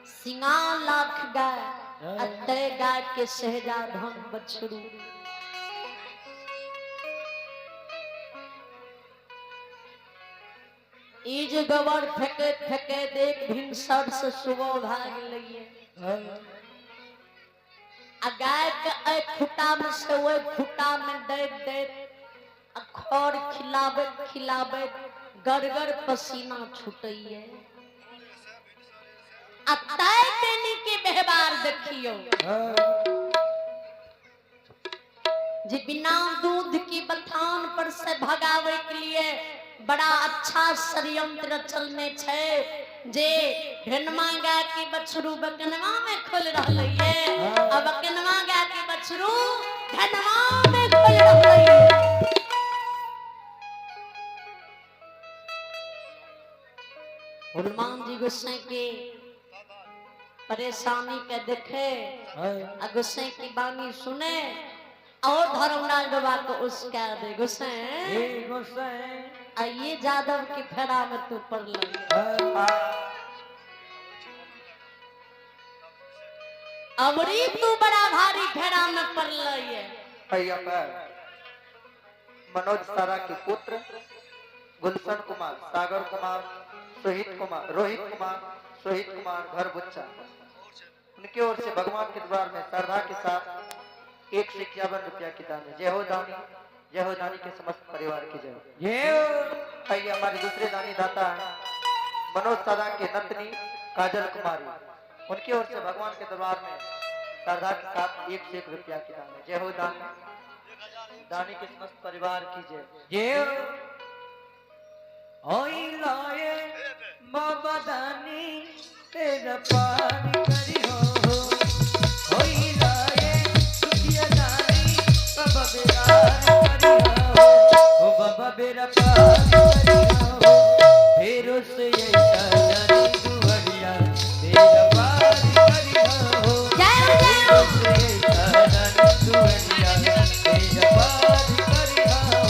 सिंगा लाख गाय अतय गाय के सहजा धन बछरू। ई जे गोबर फेंके फेंके देख भिनसर से सुबह भाग लिए आ गाय के एहि खुटा में से ओहि खुटा में दैत दैत आ खर खिलाबैत खिलाबैत गड़गड़ पसीना छूटैये। आ तय बेनी के व्यवहार देखियो जे बिना दूध की बथान पर से भगावे के लिए बड़ा अच्छा षड्यंत्र चलने छै। जे भेनमा गाय के बछरू बकनवा में खोल रहलै ये आ बकनवा गाय के बछरू भेनमा में खोल रहलै ये। हनुमान जी गुस्से के परेशानी के देखे आ गुस्से की बानी सुने और धर्मराज बाबा को उसका दे गुस्से आ ये जादव की फेरा में तू पड़ लग। अमरी तू बड़ा भारी फेरा में पड़ लगे। मनोज सारा के पुत्र गुलशन कुमार, सागर कुमार, सोहित कुमार, रोहित कुमार, सोहित कुमार घर बुच्चा, उनकी ओर से भगवान के द्वार में श्रद्धा के साथ 151 रुपया की दान है। जय हो दानी, जय हो दानी के समस्त परिवार की जय हो। आइए हमारे दूसरे दानी दाता हैं मनोज सादा के नतनी काजल कुमारी, उनकी ओर से भगवान के दरबार में श्रद्धा के साथ 101 रुपया की दान है। जय हो दानी, दानी के समस्त परिवार की जय। लाए बाबा दानी तेरा पार करी हो, ओई लाए सुखिया दानी बाबा बेरा करी हो, ओ बाबा बेरा पार करी हो, फिर उसे ऐसा दानी दुआरिया तेरा पार करी हो, जय हो फिर उसे ऐसा दानी दुआरिया तेरा पार करी हो।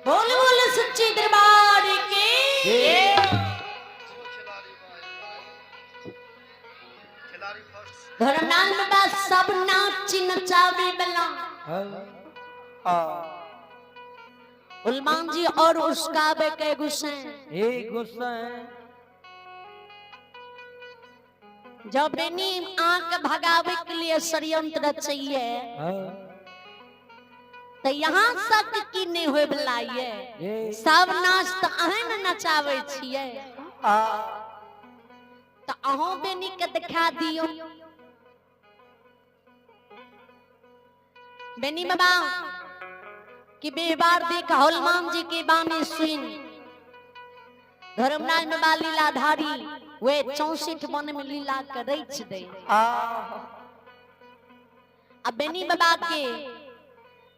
बोल बोल सच्चे दरबार के। नचावे वाला। हाँ। हाँ। हनुमान जी और उसका के गुस्से। एक गुस्सा है। जब बेनी आंख भगावे के लिए षड्यंत्र रचैये हाँ। तो यहाँ तक की नहीं होए वाला ये। ये सब नाच तो अहें न नचावे छियै। हाँ। तो अहों बेनी के दिखा दियो। बेनी बाबा कि बेबार देख हनुमान जी के बानी सुन धर्मराज बाबा लीलाधारी वे 64 वन में लीला के रच दे। हाँ। आ बेनी बाबा के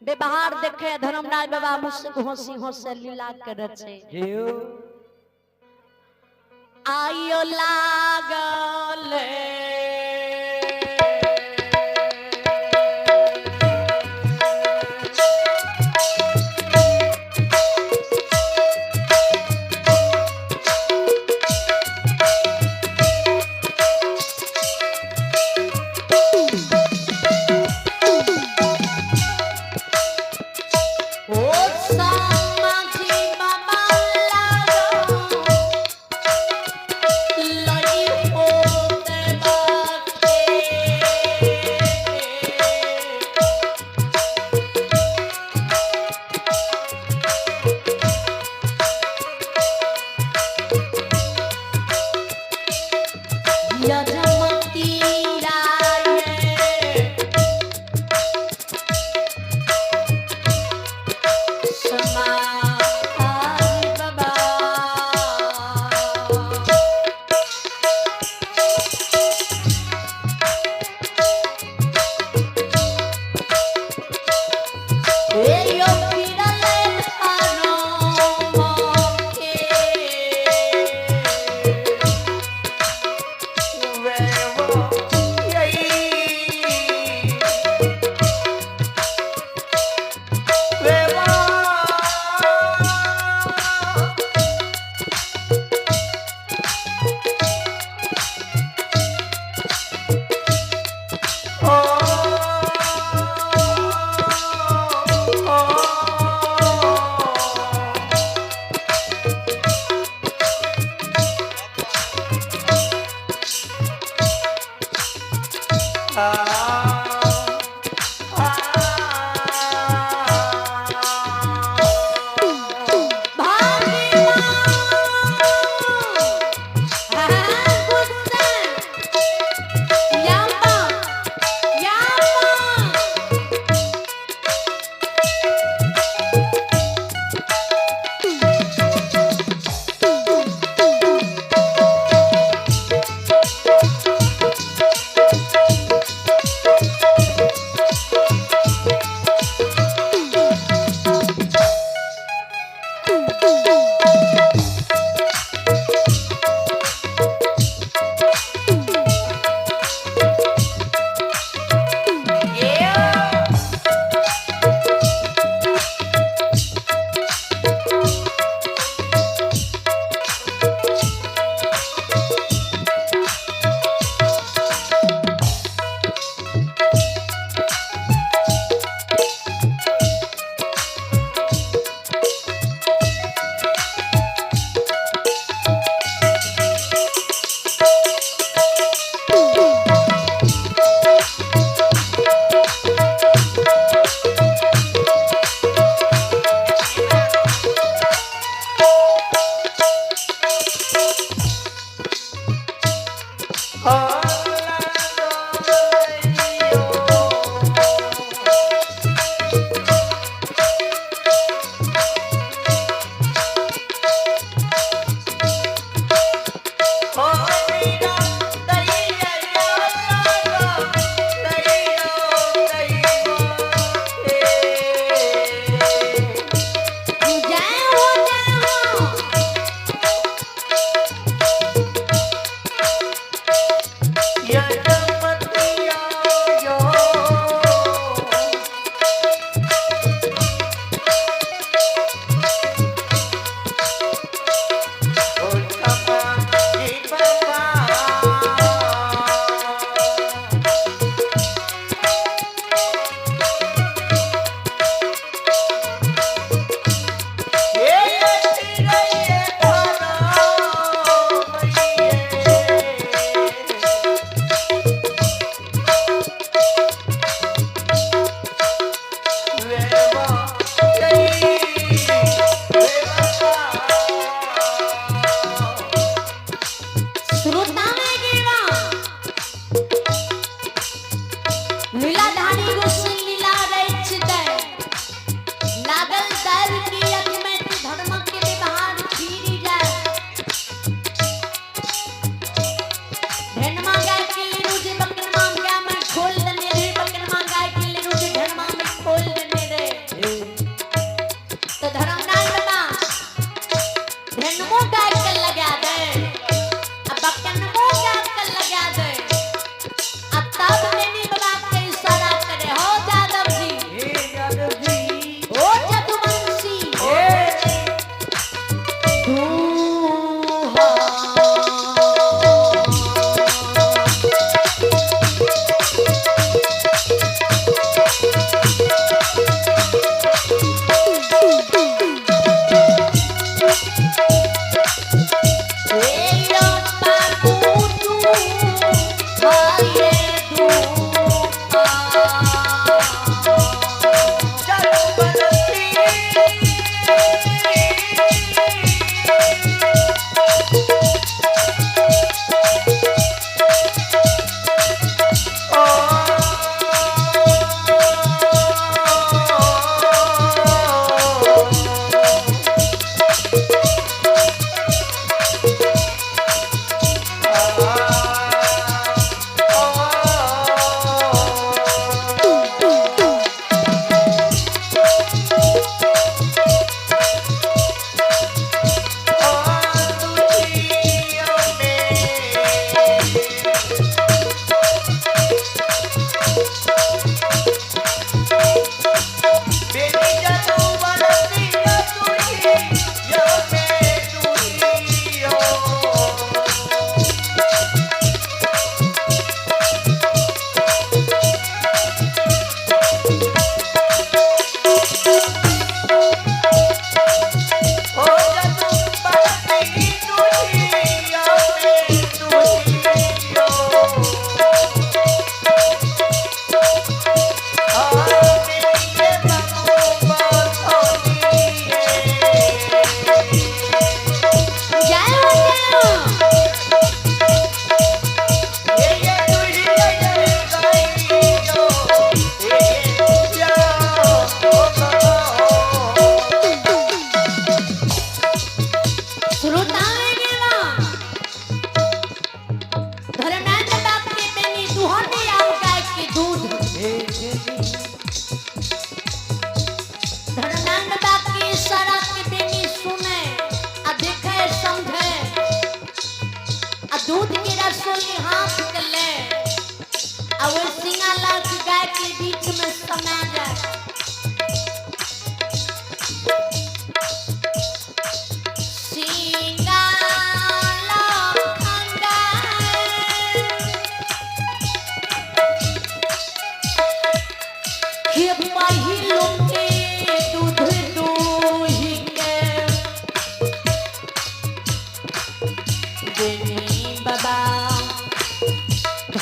व्यवहार देखे धर्मराज बाबा मुझसे हंसी हंसे लीला के रचे। जियो। आयो लागल ओ समाधि बाबा लागो लई होते बाके। यजमती राय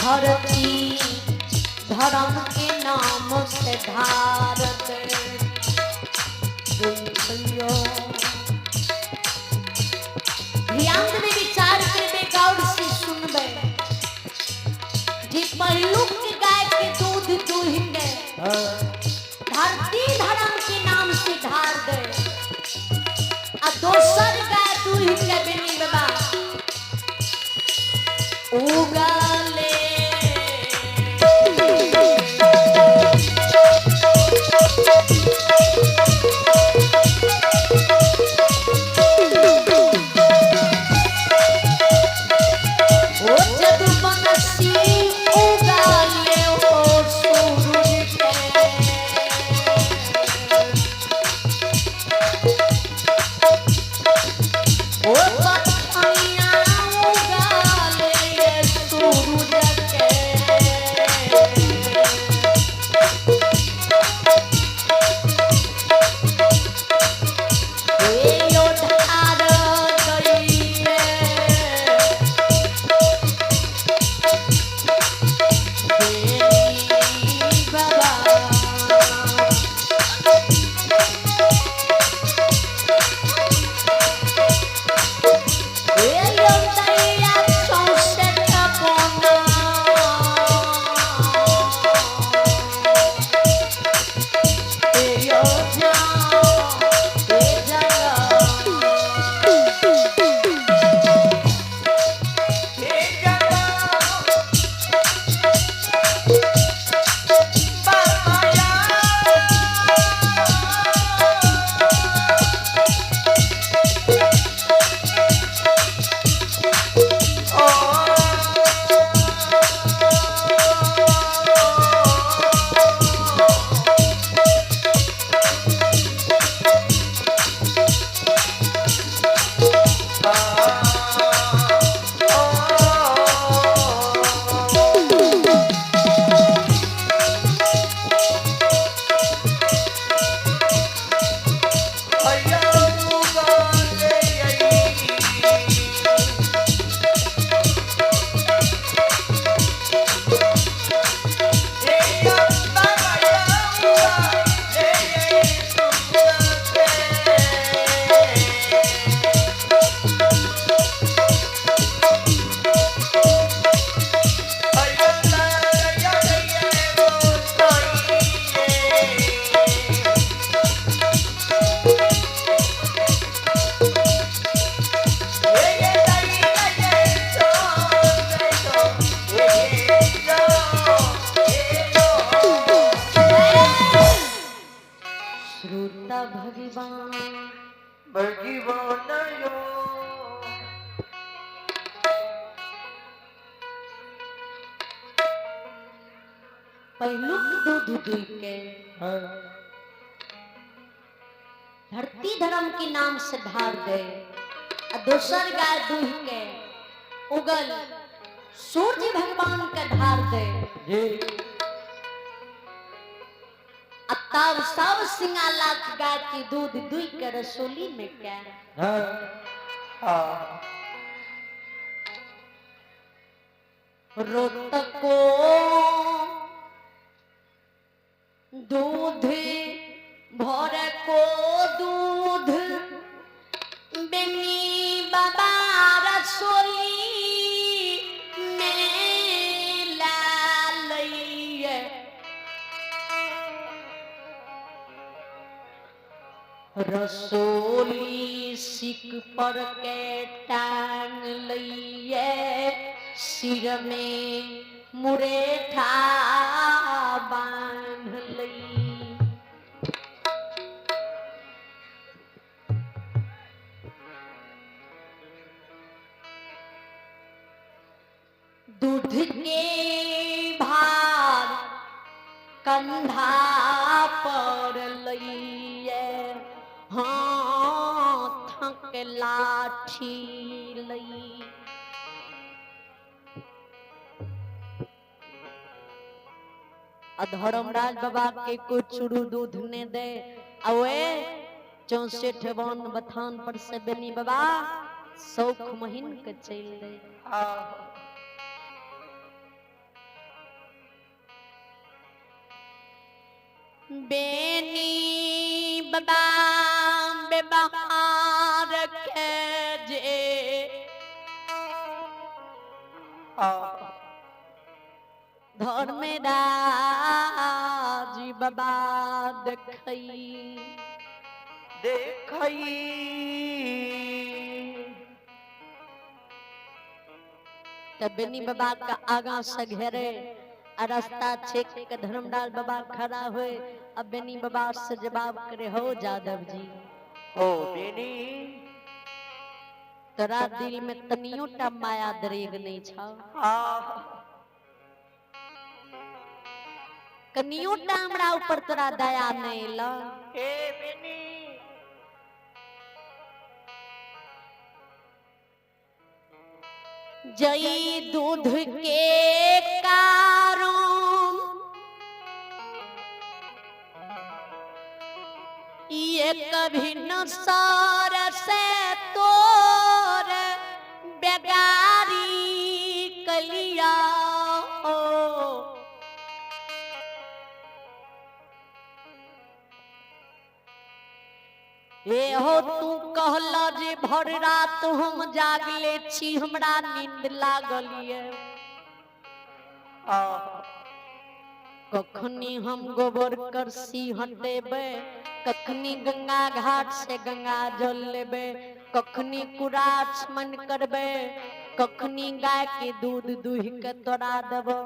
धरती धर्म के नाम से धार दे। ध्यान में विचार करबे, गौर से सुनबे जे पहिलुक गाय के दूध दूहिंगे धरती धर्म के नाम से धार दे, आ दोसर गाय दूहिंगे बेनी बाबा उगाले। ओ जब बनसी उगाले ओ सूरज के, ओ पतैया उगाले सूरज के। ए यो धार गईले बेनी बाबा। श्रोता भगवान भगवान यो। पहिलुक दूध दुई के धरती धर्म के नाम से धार दे, आ दोसर गाय दूह के उगल सूर्य भगवान के धार दे जी। आ तब सब सिंगा लाख गाय के दूध दुई के रसोली में के हाँ। हाँ। रोत को दूध भर को दूध बेनी बाबा रसोली में लालैये। रसोली सिक पर के टांग लइये, सिर में मुरेठा बांध लई। दूध के भार कंधा पर लइये, हाथ के लाठी लई। अधर्मराज बाबा के को चूरू दूध ने दे, अवे 64 वन बथान पर से बेनी बाबा शौख महीन के चल दे। हाँ। बेनी बाबा बेबहार के जे धर्मराज बाबा देखई देखई। त बेनी बाबा का आगा से घेरे आ रास्ता छेक के धर्मलाल बाबा खड़ा हुए। अब बेनी बाबा से जवाब करे, हो जादव जी, हो बेनी, तोरा दिल में तनियो टा माया दरेग नहीं छौ, कनियो टा हमरा ऊपर तोरा दया नहीं एल। ए बेनी, जई दूध के कारण ये कभी न सर से तोर बेगारी कलिया हो। ए हो तू कहला जे भर रात हम जागले छी, हमरा नींद लागल ये, कखनी हम गोबर करसी हटेबै, कखनी गंगा घाट से गंगा जल लेबै, कखनी कुराछ मन करबै, कखनी गाय के दूध दुहि के तोरा देबो।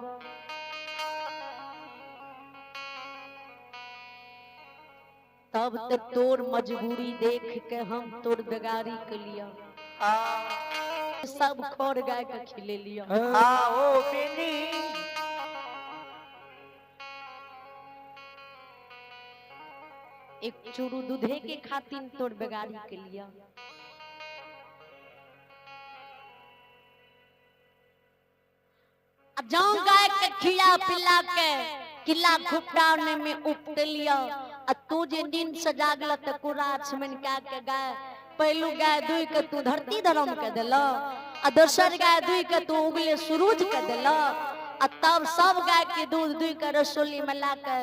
तब तो तोर मजबूरी देख के हम तोर बेगारी के लिया सब खोर गाय के खिले लिया। ओ बेनी, एक चूरू दूधे के खातिर तोर बेगारी के लिया। जाऊं गाय के खिया पिला के किला खुपटाने में उपटे लिया, आ तू जे दिन से जागल त कुराछ मन का के गाय पहलू गाय दुई के तू धरती धरम के देल, आ दोसर गाय दुई के तू उगले सूरज के देल, आ तब सब गाय के दूध दुई के रसोली में ला के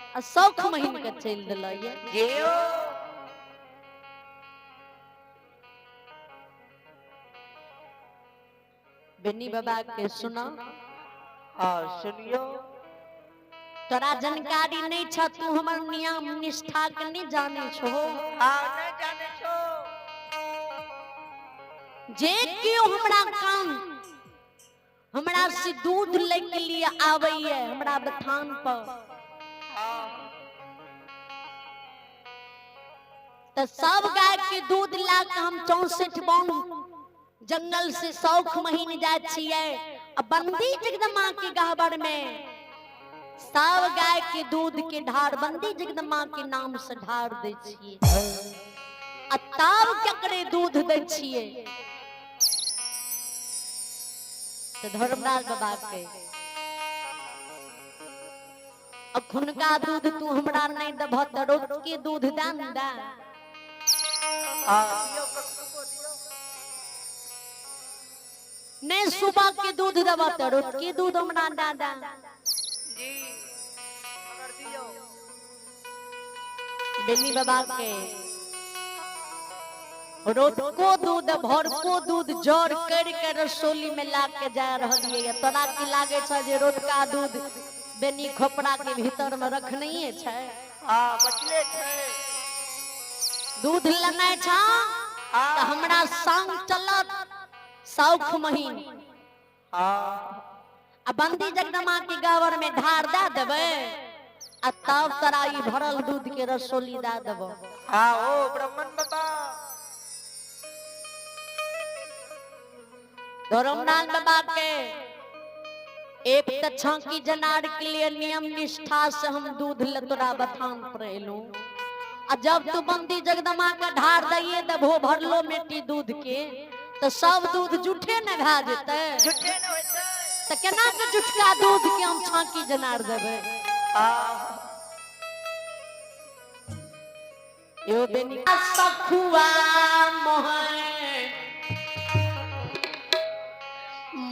आ सौख महीन के चल दिल। जेओ बेनी बाबा के सुना, सुनियो, तोरा जानकारी नहीं छ, तू हमर नियम निष्ठा के नहीं जाने छो। नहीं जाने छो। जे क्यों हमरा कान हमरा से दूध ले के लिए आवे हमरा बथान पर, तो सब गाय के दूध ला के हम 64 बन जंगल से सौख महीन जाए छिए, बंदी जगदम्बा के गहबर में सब गाय के दूध के ढार बंदी जगदम्बा के नाम से ढार दे छिए, आ तब केकरे दूध दे छिए तो धर्मराज बाबा के। अखुनका दूध तू हमरा नहीं देबह त रोज के दूध दान दा। नहीं सुबह के दूध देबह त रोज के दूध हमरा दादा। बेनी बाबा के रोटको दूध भरको दूध जर कर के रसोली में ला के जा रहलिए। तोरा की लागे छ जे रोटका दूध बेनी खोपड़ा के भीतर में रखने छै? बचले छै। दूध लेनाइ छ त हमरा संग चलत सौख महीन। आ बंदी जगदम्बा के गावर में ढार दे देबै आ तब तोरा ई भरल दूध के रसोली दे देबो। ओ ब्राह्मण बाबा धर्मनाथ बाबा के एक त छांकी जनार के लिए नियम निष्ठा से हम दूध ले तोरा बथान पर एलू, आ जब तू बंदी जगदम्बा के ढार दइए देबो भरलो मेटी दूध के तो सब दूध झूठे न भए जेतै। झूठे न होतै त केना के झुठका दूध के हम छांकी जनार देबै? यो बेनी सखुआ मोहन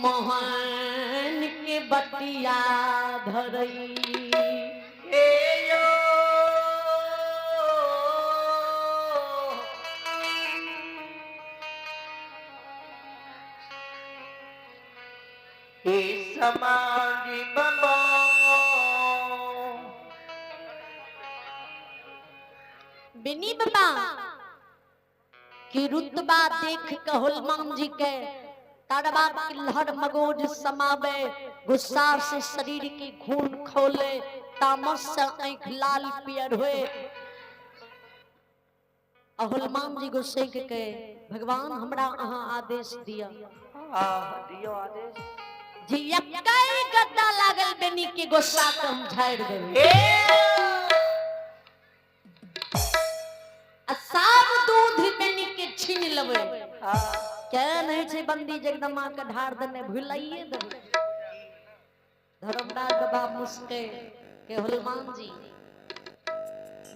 मोहन के बटिया धरई। ए यो हे समाधि बाबा। बिनी बाबा कि रुतबा देख के हनुमान जी के तड़बा के लहर मगोज समावे, गुस्सा से शरीर के खून खोले, तामस से आंख लाल पियर हुए। हनुमान जी गुस्से के कहे, भगवान हमरा अहाँ आदेश दिया। दियो आदेश जी यक्कै गद्दा लागल बेनी के गुस्सा के हम झाड़ि देबै। आ सब दूध बेनी के छीन लेबै। क्या नहीं छै बंदी जगदम्बा के ढार देने भुलाइए देबै। धर्मराज बाबा मुस्के के हनुमान जी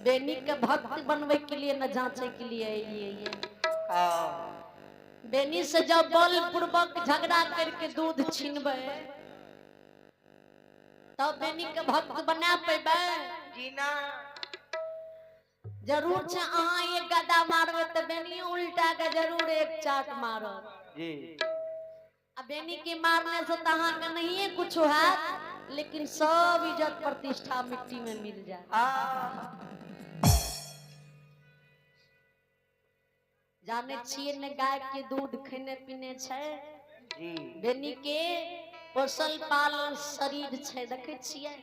बेनी के भक्त बनवे के लिए न जांचे के लिए अलिए। बेनी से जब बल पूर्वक झगड़ा करके दूध छीनबे तब बेनी के भक्त बना पेबे। जीना जरूर छे अहाँ एक गदा मारबे त बेनी उल्टा के जरूर एक चाट मारत। जी आ बेनी के मारने से त अहाँ के नहीं कुछ हैत, लेकिन सब इज्जत प्रतिष्ठा मिट्टी में मिल जाए। जाने छियै ने गाय के दूध खेने पीने छै जी। बेनी के पोसल पालन शरीर छै, देखे छियै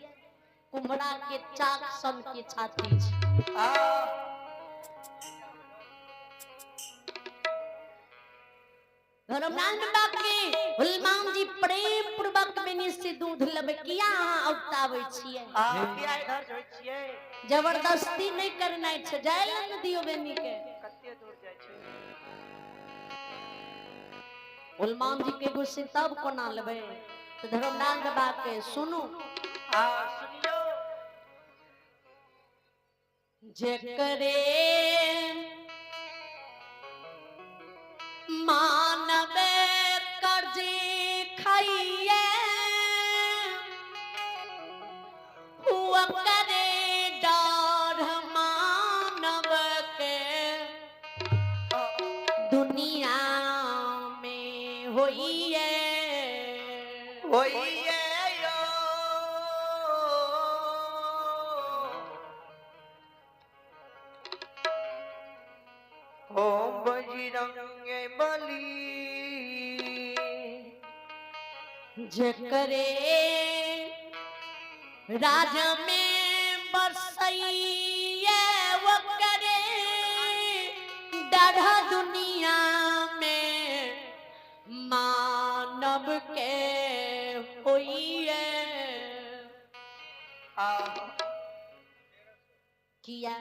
कुम्हरा के चाक सन के छाती छै। धर्मनारायण बाबा के हनुमान जी प्रेम पूर्वक बेनी से दूध लेबै, किया अहाँ औताबै छियै? किया इधर होइ छियै? जबरदस्ती नहीं करना छै, जाय लए ने दियौ बेनी के। कते दूर जाइ छै? हनुमान जी के गुस्से तब कोना लेबै? तऽ धर्मनारायण बाबा के सुनू। सुनियो। जेकरे मानवे कर्ज खाइए हुआ करे डर मानव के दुनिया में होइए। होइए यो। हो बजरंग बली जेकरे राज में बसैये वो करे डर दुनिया में मानव के होइए। किया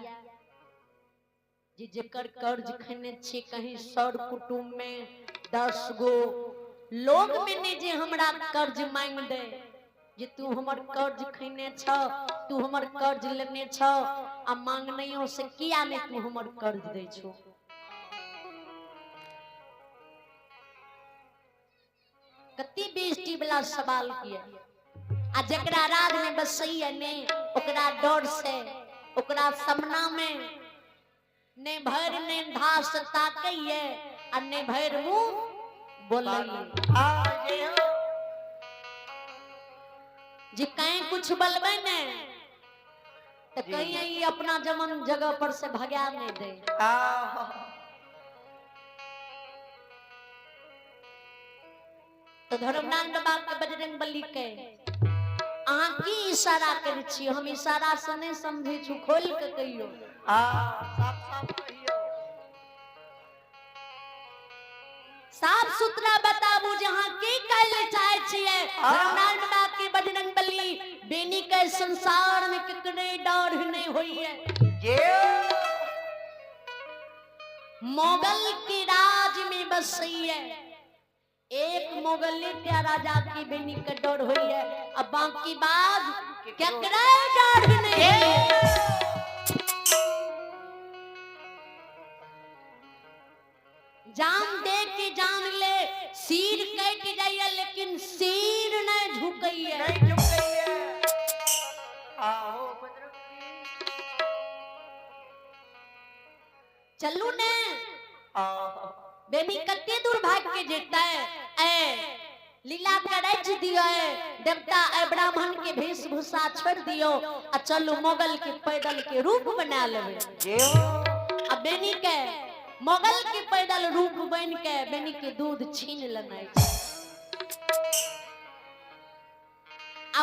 जे जेकर कर्ज खेने छी कहीं सर कुटुम्ब में 10 गो लोग में ने जे हमरा कर्ज मांग दे जे तू हमर कर्ज खेने छ, तू हमर कर्ज लेने छ, आ मांगनैयो से किया ने तू हमर कर्ज दे छो। कति बेइज्जती वाला सवाल किया। आ जकरा राज में बसैया ने ओकरा डर से ओकरा सामना में ने भर ने धास ताकैये आ ने भर मुंह बोलैये। जे कहीं कुछ बोलबै ने तो कहीं ई अपना जमन जगह पर से भगा नहीं दे। तो धर्मनारायण बाबा के बजरंग बली के अहाँ की इशारा करै छी? हम इशारा से नहीं समझै छी, खोल के कहियो। साफ साफ कहियो, साफ सुथरा बताबू जे अहाँ की कहै लए चाहै छियै। धर्मनारायण बाबा के बजरंग बली बेनी के संसार में केकरे डर नहीं होइए। मुगल के राज में बसैये एक मुगल राजा की बेनी के डर होइए, अब बाकी बात केकरे डर नहीं होइए। जान दे के जान ले, सिर कट जाइए लेकिन सिर नहीं झुकइए। नहीं झुकइए। आओ बजरंग चलू ने बेनी कते दूर भाग के जेतै। ए लीला के रच दियो, देवता ए ब्राह्मण के वेशभूषा छोड़ दियो आ चलू मोगल के पैदल के रूप बना लेबै। जय हो। आ बेनी के मोगल के पैदल रूप बन के बेनी के दूध छीन लेनाइ छै।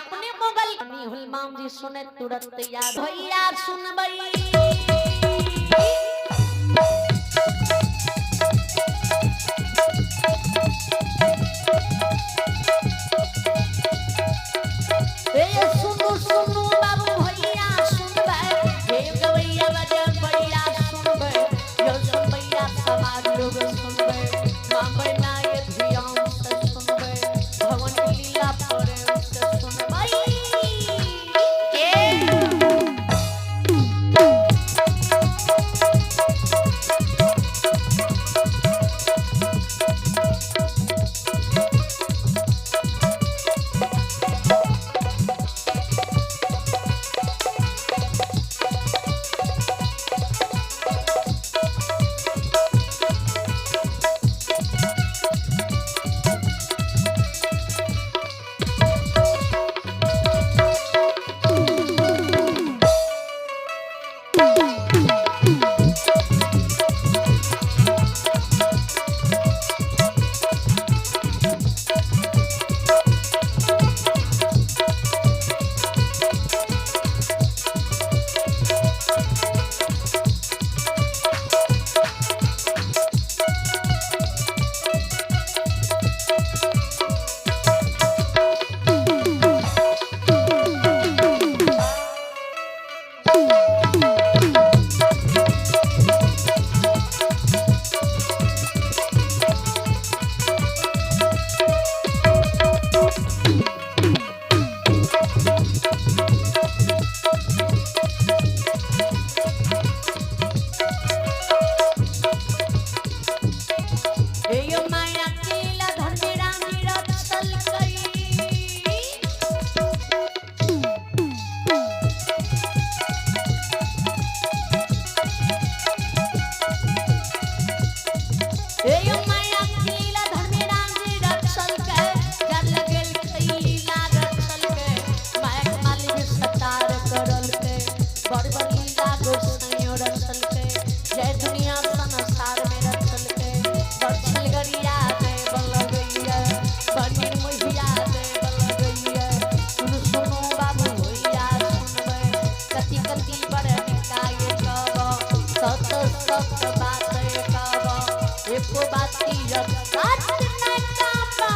अपने मोगल हुलमाम जी सुने तुरंत याद भैया सुनबै। ए सुनु सुनु बाबू भैया सुनबै, हे गवैया बजबैया सुनबै, यो सुनबैया समाज लोग सुनबै, माँ बहना ये ध्यान से सुनबै, भवन लीला प्रेम से सुनबै। हे यो माया केला धर्म रानी रचल कई। हे यो माया केला धर्म रानी रचल के, जल गेल कई लीला रचल के, माया के मालिक सतार करल के, बड़ बड़ लीला गोसाइयों रचल के, जय दुनिया संसार में रचल के, बड़ छलगरिया दे बलगैया, बड़ मोहिया दे बलगैया, सुनु सुनु बाबू भैया सुनबै, कति कति बड़ निकाय कब, सत सत बात कब, एको बाती सत नै काबा।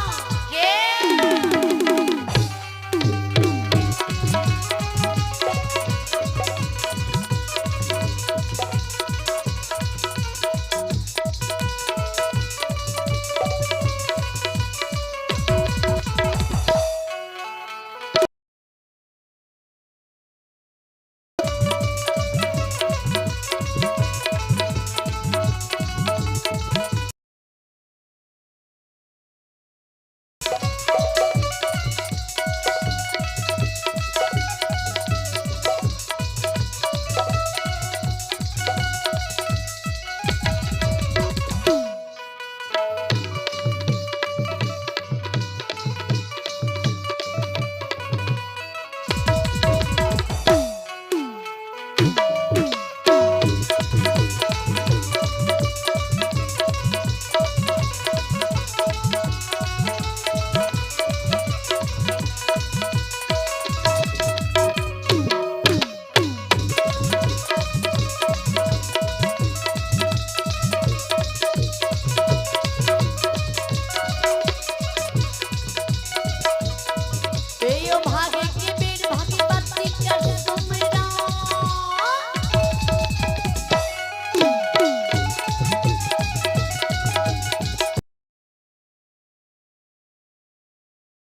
हे यो भागे के बेर भागे बाती कर सुमरा।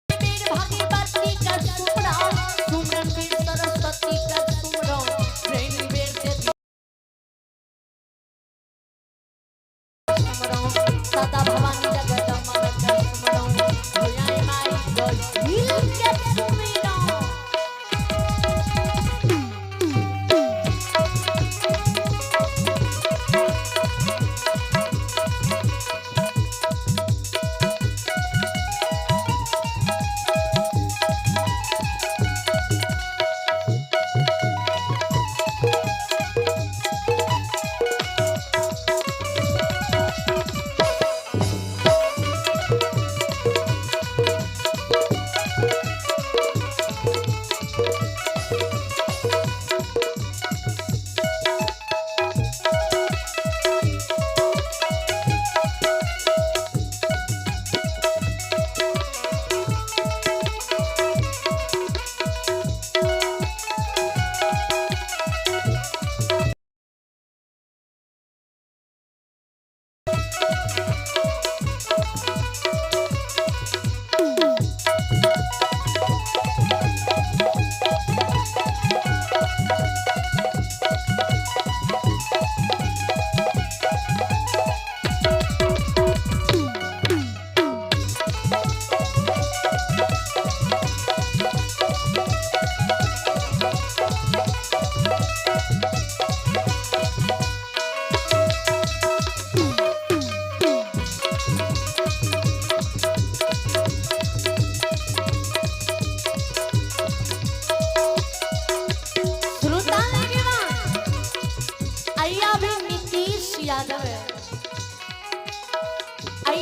बेर भागे बाती कर सुमरा, सुमरन वीर सरस्वती कर सुमरा, प्रेम बेर से सुमरा, सदा भवानी जगदम्बा कर सुमरा, भोलाए माई गोहिल के सुमरा।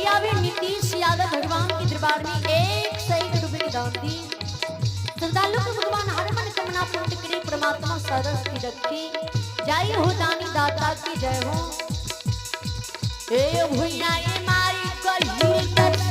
भैया भी नीतीश यादव भगवान के दरबार में 101 रुपए के दान दी। श्रद्धालु को भगवान हर मन कामना पूर्ण करे, परमात्मा सरस की रखे। जय हो दानी दाता की जय हो। हे भैया ये मारी कही कर।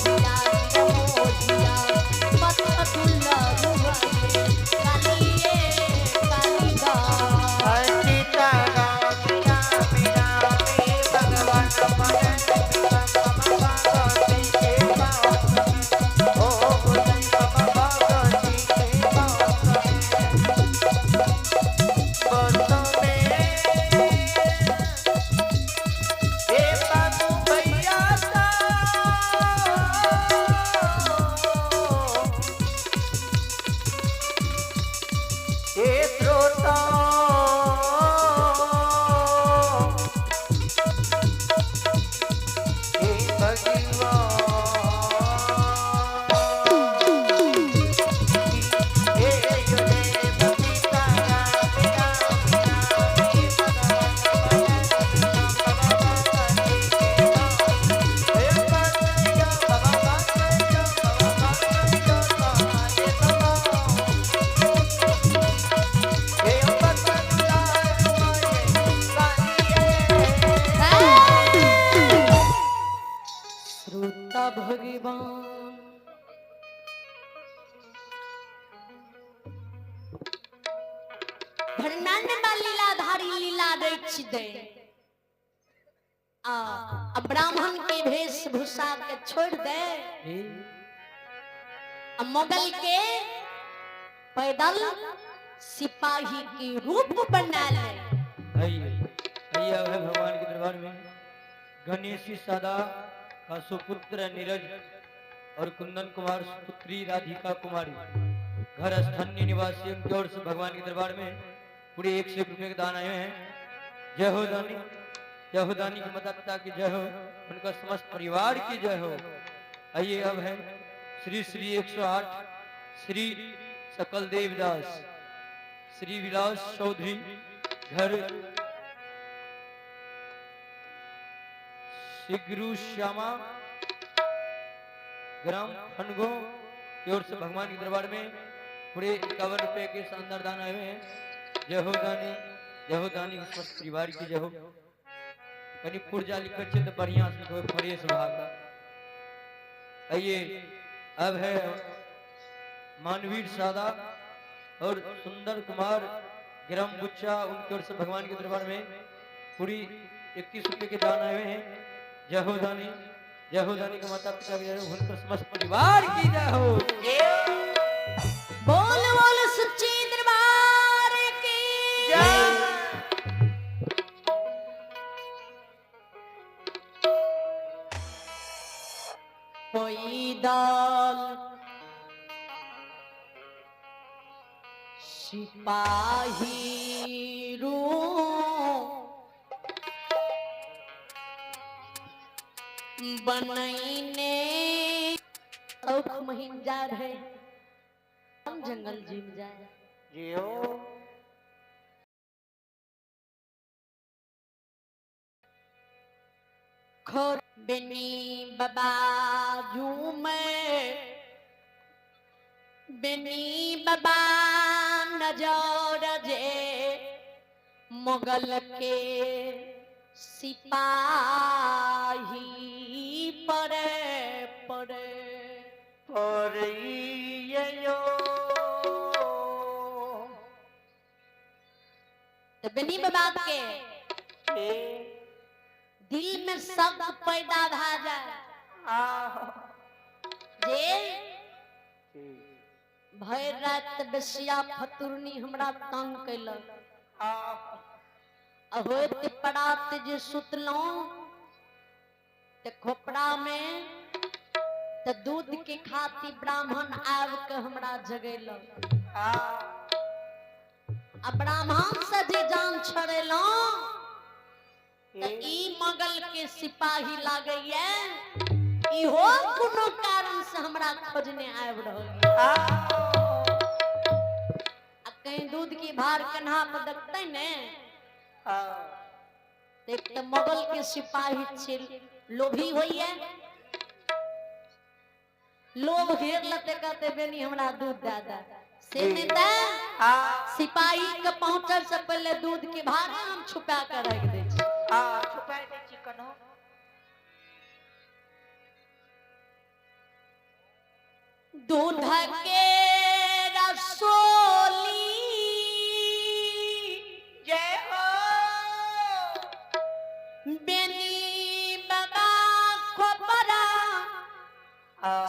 जिया निरमोहिया पत्थर दुल्ला कालिए कालिदा। श्रोता हे भगवान हे देव सीता राम राम राम हे भगवान श्रोता भगवान धर्मान्य बा लीलाधारी लीला रचि दे आ आ ब्राह्मण के वेशभूषा के छोड़ दे आ मुगल के पैदल सिपाही के रूप बना ले। आइए आइए अब है भगवान के दरबार में गणेशी सादा का सुपुत्र नीरज और कुंदन कुमार सुपुत्री राधिका कुमारी घर स्थानीय निवासी उनकी ओर से भगवान के दरबार में पूरे 101 रुपये के दान आए हैं। जय हो दानी, जय हो दानी के माता पिता की जय हो, उनका समस्त परिवार की जय हो। आइए अब है श्री श्री 108 श्री सकल देवदास श्री विलास चौधरी घर सिगरू श्यामा ग्राम फनगो की ओर से भगवान के दरबार में पूरे 51 रुपए के शानदार दान आए हुए हैं। जय हो दानी, जय हो दानी के समस्त परिवार की जय हो। कनी पुर्जा लिखल छै तो बढ़िया से लिखबै फ्रेश भाषा। आइए अब है मानवीर सादा और सुंदर कुमार ग्राम बुच्चा उनकी ओर से भगवान के दरबार में पूरी 21 रुपए के दान आए हुए हैं। जय हो दानी, जय हो दानी के माता पिता की जय हो, उनका समस्त परिवार की जय हो। बोल बोल सच्चे दरबार की पैदल सिपाही रू बनैने औख महीन जा रहे हम जंगल जिम जाए। जियो खोर बिनी बाबा में बिनी बाबा नजर जे मुगल के सिपाही पड़े पड़े और यो तो बिनी बाबा के दिल में शक पैदा भा जाए जे भर रात बेसिया फतुरनी हमरा तंग कैलक आ होइत परात जे सुतलहुँ ते खोपड़ा में ते दूध के खातिर ब्राह्मण आबि के हमरा जगेलक आ ब्राह्मण से जे जान छड़ेलहुँ ते ई मगल के सिपाही लागैया इहो कोनो कारण से हमरा खोजने आबि रहल ये। आ कहीं दूध की भार कन्हा पर देखते ने एक तो मुगल के सिपाही छे लोभी होइए लोभ घेर लेते कहते बेनी हमरा दूध दे दे से नहीं दे सिपाही के पहुंचे से पहले दूध के भार हम छुपा के रख दै छी। दूध के रसोली जय हो। बेनी बाबा खोपरा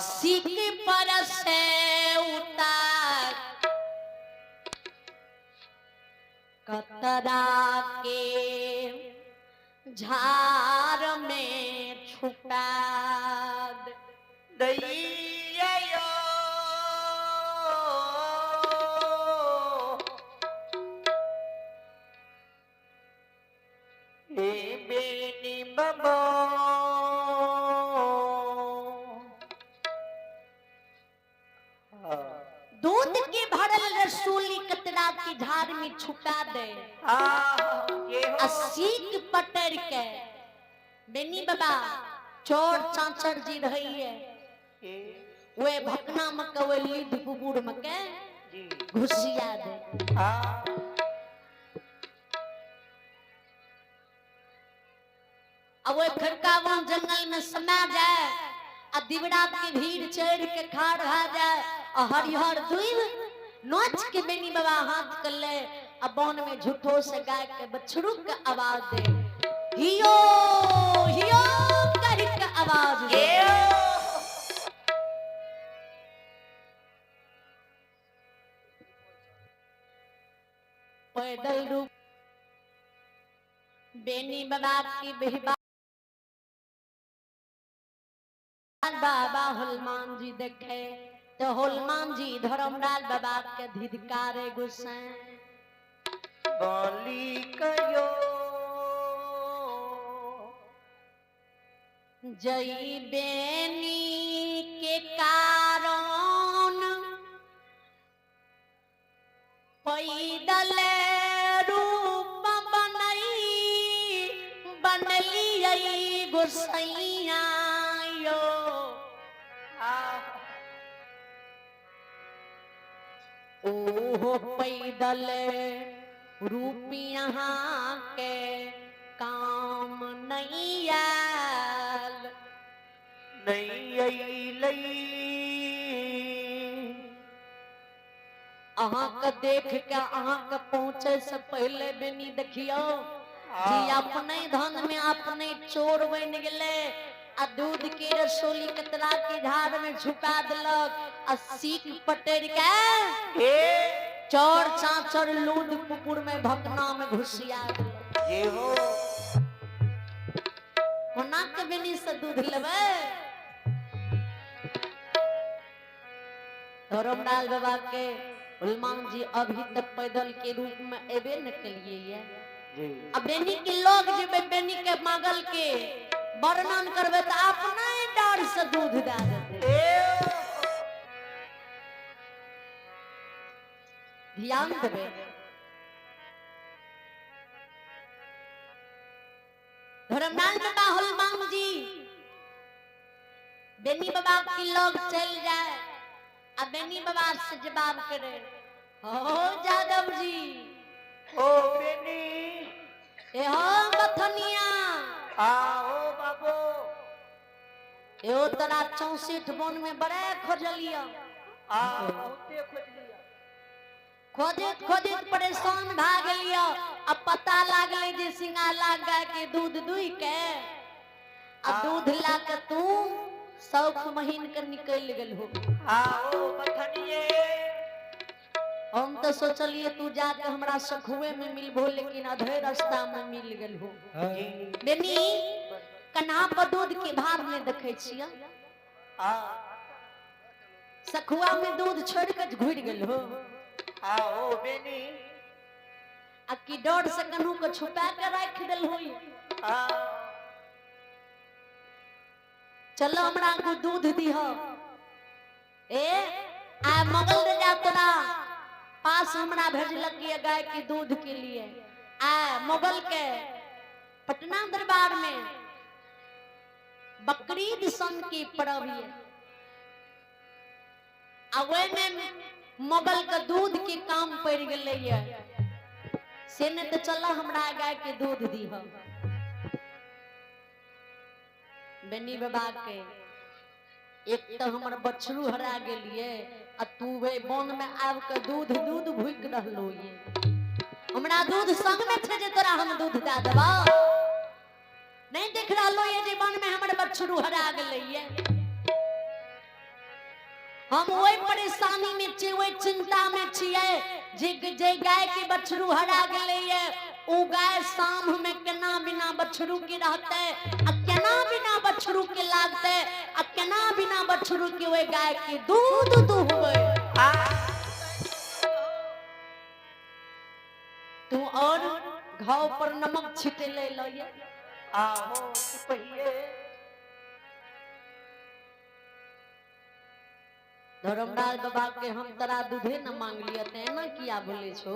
सीख पर से उतार कतरा के झार में छुपा दैया ए बेनी बाबा। दूध के भरल रसोली कतरा के झाड़ में छुपा दे आ सीख पटड़ के बेनी बाबा चोर चाचर जी रही है वे भकना मके वे लीद बुबुर मके घुसिया दे। आ वे खड़कावन जंगल में समा जाए आ दिवरा के भीड़ चढ़ के खाड़ भा जाए आ हरिहर दुइब नोच के बेनी बाबा हाथ कर ले आ वन में झूठो से गाय के बछड़ू के आवाज दे हियो हियो कह के आवाज दे। पैदल रूप बेनी बाबा की बेहबा बाबा हनुमान जी देखे तो हनुमान जी धर्मराज बाबा के धिधकारे गुस्से बोली कयो जई बेनी के कारण पैदल रूप बनई बनलियै गोसैया यो। ओहो पैदल रूप यहाँ के काम नहीं आयल। नहीं अइलै। अहाँके देख के अहाँके पहुँचे से पहले बेनी देखियो जी अपने धन में अपने चोर बन गेले आ दूध के रसोली कतरा के झाड़ में छुपा देलक आ सीख पटड़ के चोर चाचर लूद कुकुर में भकना में घुसिया देलक। ये हो कोना के बेनी से दूध लेबै? धर्मलाल बाबा के हनुमान जी अभी तक पैदल के रूप में एबे न कलिए ये। अब बेनी के लोग जेबे बेनी के मांगल के वर्णन करबे त अपने डर से दूध दे देते। ध्यान देबे। धर्मलाल बाबा हनुमान जी बेनी बाबा के लोग चल जाए आ बेनी बाबा से जवाब करे हो जादव जी ओ बेनी ए हो बथनिया आओ बाबू एहो तोरा 64 वन में बड़े खोजलिया आ बहुते खोजलिया। खोजैत खोजैत परेशान भा गेलिया। अब पता लागले जे सिंगाला गाय के दूध दुई के आ दूध ला के तू शौक महीन के निकल गेल हो। आओ बथनिए। हम तो सोचलिए तू जाके हमरा सखुए में मिलबो लेकिन अधे रास्ता में मिल गेल हो। बेनी कन्हा पर दूध के भार में देखे छियै सखुआ में दूध छोड़ के घुर गेल हो। आओ बेनी आ की डर से कन्हू के छुपा के राख देल होई। चलो हमरा को दूध दीह ए आ मगल दे जा तोरा पास हमरा भेजलक ये गाय के दूध के लिए। आ मुगल के पटना दरबार में बकरीद सन की पर्व ये आ वे में मुगल के दूध के काम पड़ गेले ये से ने तो चला हमरा गाय के दूध दीह। बेनी बाबा के एक तो हमर बछरू हरा गेलिए आ तू वे वन में आब के दूध दूध भूक रहलो ये। हमरा दूध संग में छे जे तोरा हम दूध दे देबो। नहीं देख रहलो ये जे वन में हमर बछरू हरा गेलै ये। हम ओहि परेशानी में छियै, ओहि चिंता में छियै जे जे गाय के बछरू हरा गेलै ये उ गाय शाम में केना बिना बछरू के रहते आ केना बिना बछरू के लागते आ केना बिना बछरू के ओहि गाय के दूध दुहबै। तू और घाव पर नमक छिटे ले लो ये। आहो सिपहिये। धर्मराज बाबा के हम तोरा दूधे न मांग लिया ते एना किया बोले छो।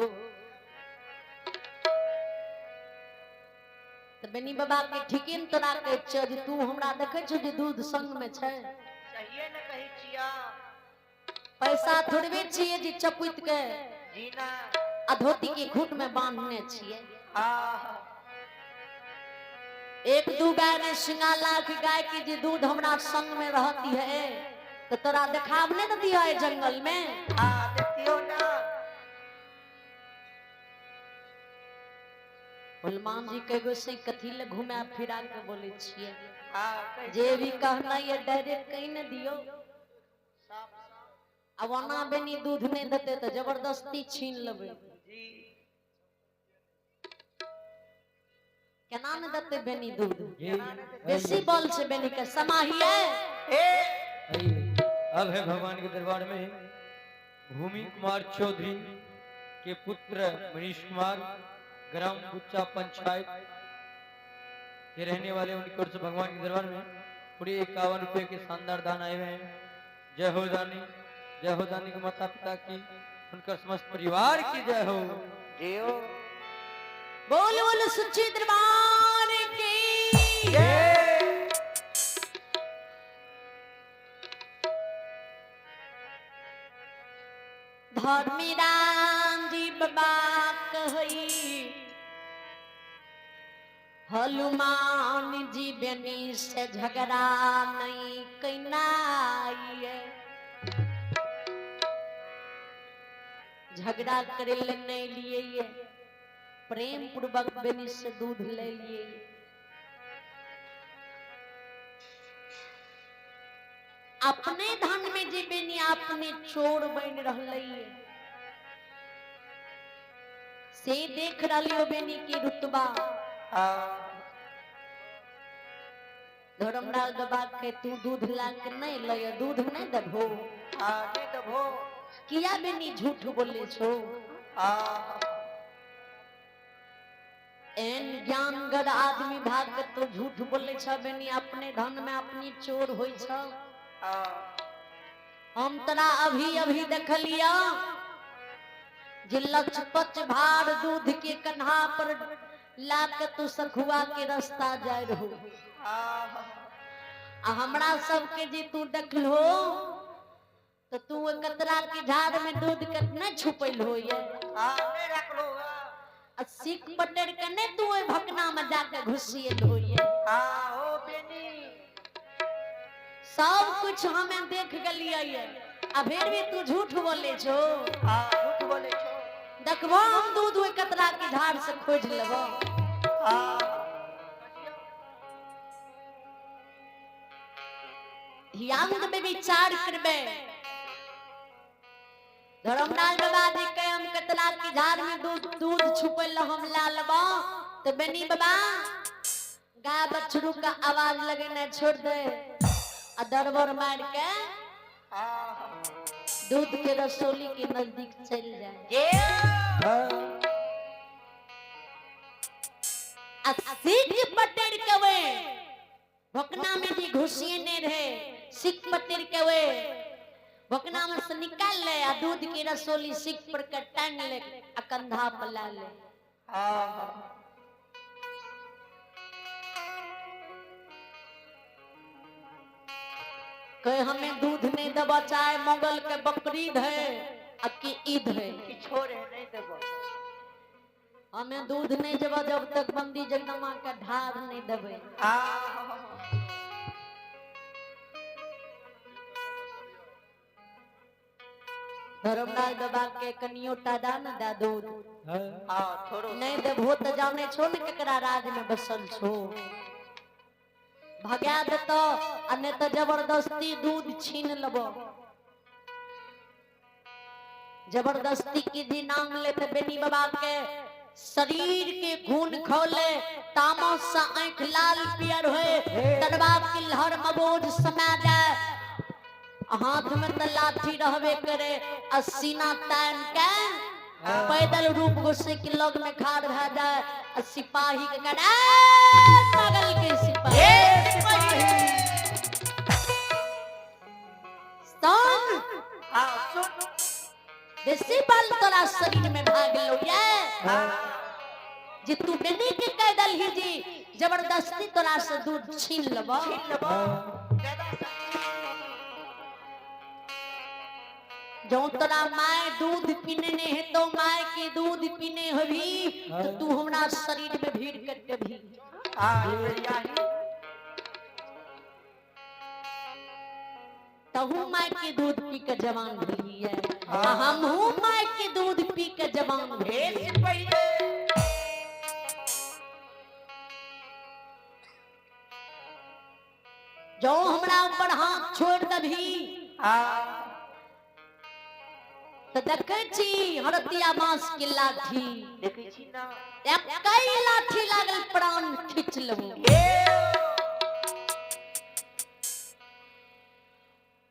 तो बेनी बाबा के ठीके न तोरा कहै छियौ जे तू हमरा देखै छौ जे दूध संग में छै। सहिए न कहै छिया। पैसा थोड़बे छियै जे चपुत के जीना आ धोती के खूट में बांधने छियै। एक दू गाय में सिंगा लाख गाय के जे दूध हमरा संग में रहती है तो तोरा देखाब नहीं देती है जंगल में। देखियो ना। हनुमान जी के गो से कथी ले घुमा फिरा के बोले छियै। जे भी कहना ये डायरेक्ट कहि न दियो। अब ओना बेनी दूध नहीं देते तो जबरदस्ती छीन लेबै। केना न देते बेनी दूध? बेसी बल से बेनी के समाहिए। अब है भगवान के दरबार में भूमि कुमार चौधरी के पुत्र मनीष कुमार, ग्राम बुच्चा पंचायत के रहने वाले, उनकी ओर से भगवान के दरबार में पूरे 51 रुपए के शानदार दान आए हुए हैं। जय हो दानी, जय हो दानी के माता पिता की, उनका समस्त परिवार की जय हो। जय हो। बोल बोल सच्चे दरबार की जय। धर्मी राम जी बाबा कहई हनुमान जी बेनी से झगड़ा नहीं कैनाई। झगड़ा करे ले नहीं लिए ये, प्रेम पूर्वक बेनी से दूध ले लिए। अपने धन में जे बेनी अपने चोर बन रहले से देख रही बेनी के रुतबा। धर्मराज बाबा के तू दूध ला के नहीं लय, दूध नहीं देबो। नहीं देबो। किया बेनी झूठ बोले छो? एन ज्ञानगर आदमी भाग के तो झूठ बोले छ बेनी, अपने धन में अपनी चोर होई छ। हम तोरा अभी अभी देखलिया जे लचपच भार दूध के कन्हा पर ला के तू सखुआ के रास्ता जाय रहो। आ हमरा सबके जे तू देखलो तो तू कतरा के झाड़ में दूध के नहीं छुपैल हो ये। नहीं रखलो। आ सीख पटेर के नहीं तू ओइ भकना में जाके घुसियल हो ये। हो बेनी। सब कुछ हमें देख गलिए ये, आ फिर भी तू झूठ बोले छो। झूठ बोले छो। देखबो हम दूध ओइ कतरा के झाड़ से खोज लेबो। ध्यान देबे, विचार करबे। धर्मराज बाबा जी के हम कतरा के झाड़ में दूध दूध छुपल हम ला लेबो तो बेनी बाबा गाय बछरू का आवाज लगेना छोड़ दे आ दरबर मार के दूध के रसोली के नजदीक चल जाए। आ सीख पटेर के वे भकना में जी घुसिए नहीं रहे, सीख पटेर के वे भकना में से निकाल ले आ दूध की रसोली सीख पर के टांग ले आ कंधा पर ला ले। कहे हमें दूध नहीं देबा चाहे मंगल के बकरीद है आ कि ईद है, छोड़े नहीं देबो। हमें दूध नहीं देबा जब तक बंदी जगदम्बा का ढार नहीं देबे। धर्मलाल बाबा के कनियो टा दान दा दूध। हाँ छोड़ो। नहीं देबहो त जाने छो ने केकरा राज में बसल छो। भगा देतो आ नहीं तो जबरदस्ती दूध छीन लेबो। जबरदस्ती की भी नाम लेते बेनी बाबा के शरीर के खून खोले, तामस से आंख लाल पियर होए, तलवार की लहर मबोज समा जाए, हाथ में त लाठी रहबे करे आ सीना तान के पैदल रूप गोसे के लग में खाड़ भए जाए आ सिपाही के करे पागल के सिपाही। सुन। हाँ सुन। बेसी बल तोरा शरीर में भाग लो ये जे तू बेनी के कह दल ही जी जबरदस्ती तोरा से दूध छीन लेबो। छीन लेबो। ज्यादा जो तोरा my दूध पीने ने है तो my के दूध पीने होबी तो तू हमरा शरीर में भीड़ कर देबी। हाँ यही। तहु my के दूध पी के जवान भेली है आ हमहू my के दूध पी के जवान भेली। जो हमरा ऊपर हाथ छोड़ दबी तो देखे छी हरतिया बांस के लाठी। देखे छी ना। एकै लाठी लागल प्राण खींच लेबो।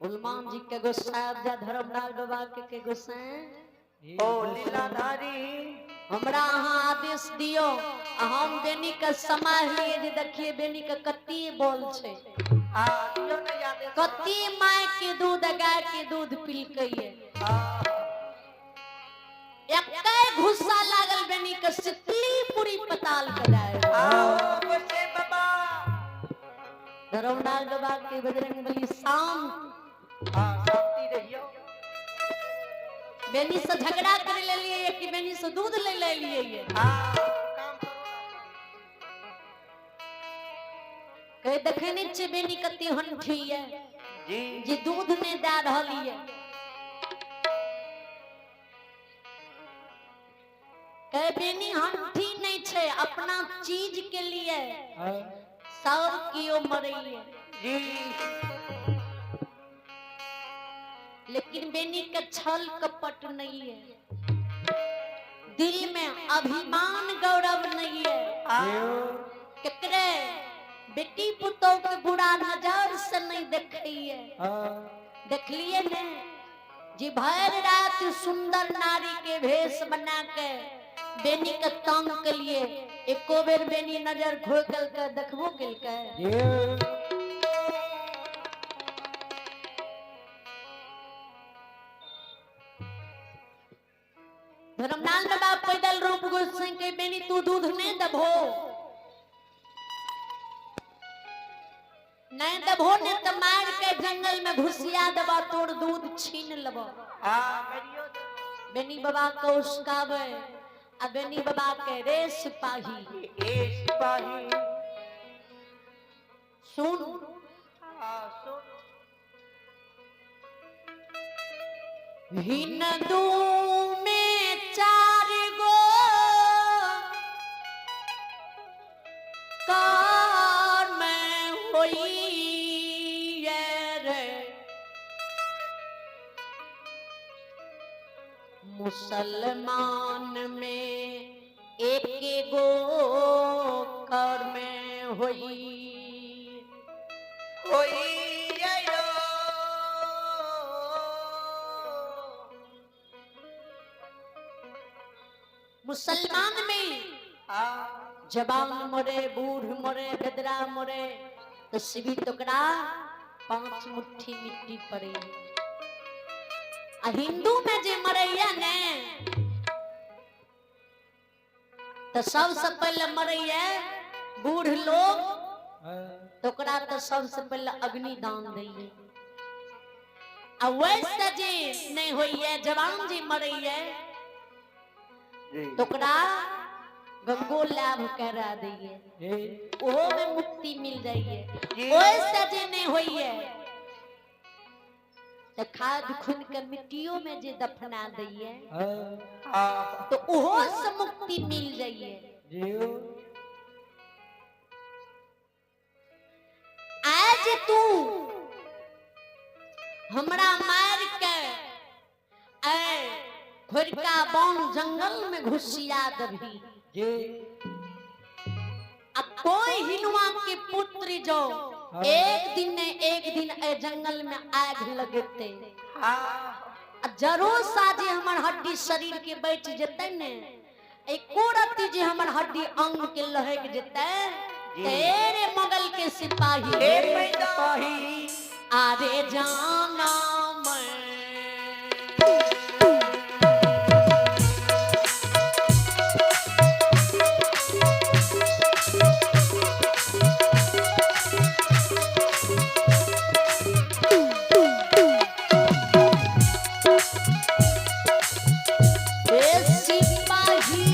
हनुमान जी के गोसाई जा धर्मराज बाबा के गोसाई ओ लीलाधारी हमरा अहाँ आदेश दियो आ हम बेनी के समाज लिए जे देखिए बेनी के कत्ती बोल छै। आ दियो ने आदेश। कत्ती my के दूध गाय के दूध पिलकै। एकै घुस्सा लागल बेनी के सितली पूरी पताल के जाय। गोसाई बाबा। धर्मराज बाबा के बजरंग बली शांत। हाँ शांति रहियो। बेनी से झगड़ा कर ले लिए कि बेनी से दूध ले ले लिए। हाँ काम करो। कहे देखे नहीं छे बेनी कते हंठी है जी जे दूध नहीं दे रहल है। कहे बेनी हंठी नहीं छे अपना चीज के लिए सब कियो मरे है जी। लेकिन बेनी का छल कपट नहीं है, दिल में अभिमान गौरव नहीं है। केकरे बेटी पुतोह के बुरा नजर से नहीं देखिए। देखलिए ने जी भर रात सुंदर नारी के भेष बना के बेनी के तंग के लिए एको बेर बेनी नजर घोकल के देखबो केलकै। धर्मलाल बाबा पैदल रूप गोसाई के बेनी तू दूध नहीं दबो, नहीं दबो ने तो मार के जंगल में घुसिया दबा तोड़ दूध छीन लेबो। बेनी बाबा को उसकावे आ बेनी बाबा के रे सिपाही। ए सिपाही सुन। सुन। हिंदू में चार गो कार में होई रे मुसलमान में एक गो कर में होई होई। मुसलमान में जवान मरे बूढ़ मरे बेदरा मरे तो शिवी तोकरा 5 मुट्ठी मिट्टी पड़े। आ हिंदू में जे मरैया ने तो सबसे पहले मरैया बूढ़ लोग, तोकरा तो सबसे पहले अग्नि दान दैये। आ वैसे जे नहीं होइए जवान जे मरैया तोकरा गंगो लाभ करा दिए, ओहो में मुक्ति मिल जाइए। ओइसे जे नहीं होइए तऽ खाद खून के मिट्टियो में जे दफना दैये हाँ, तो ओहो से मुक्ति मिल जाइए। जियो। आज तू हमरा मार के ऐ खोरका बन जंगल में घुसिया दभी जी। आ कोई हिनुआ के पुत्र जो एक दिन ने एक दिन ए जंगल में आग लगते हाँ आ जरूर साजे हमर हड्डी शरीर के बैठ जेतै ने, एको रत्ती जे हमर हड्डी अंग के लहक जेतै, तेरे मुगल के सिपाही सिपाही आरे जाना मैं ए सिपाही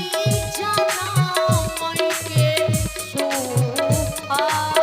जाना मन के सुफार।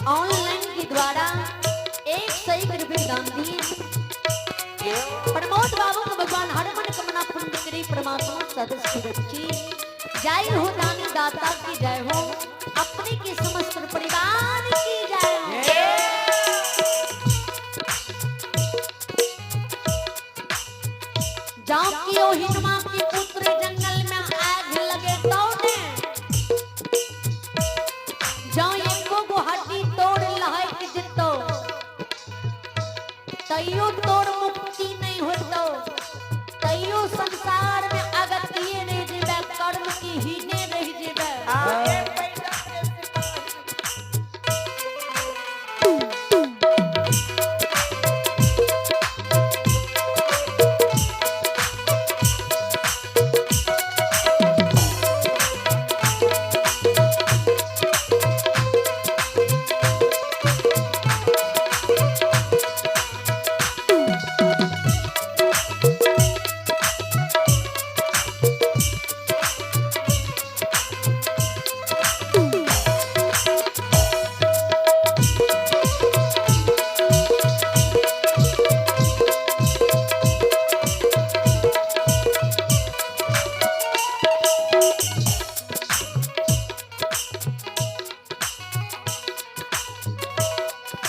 ऑनलाइन के द्वारा 101 रुपये दान दिए। प्रमोद बाबू को भगवान हर मन कमना पूर्ण करे, परमात्मा सदस्य रखी। जय हो दानी दाता की जय हो, अपने के समस्त परिवार की जय हो। जाओ की ओ हिनमा के पुत्र जंगल में आग लगे तो ने जाओ एको गो हड्डी तोड़ लहक जितो तैयो तोड़ मुक्ति नहीं होतो, तैयो संसार में अगतिये रह जेबे, कर्म की हीने रह जेबे।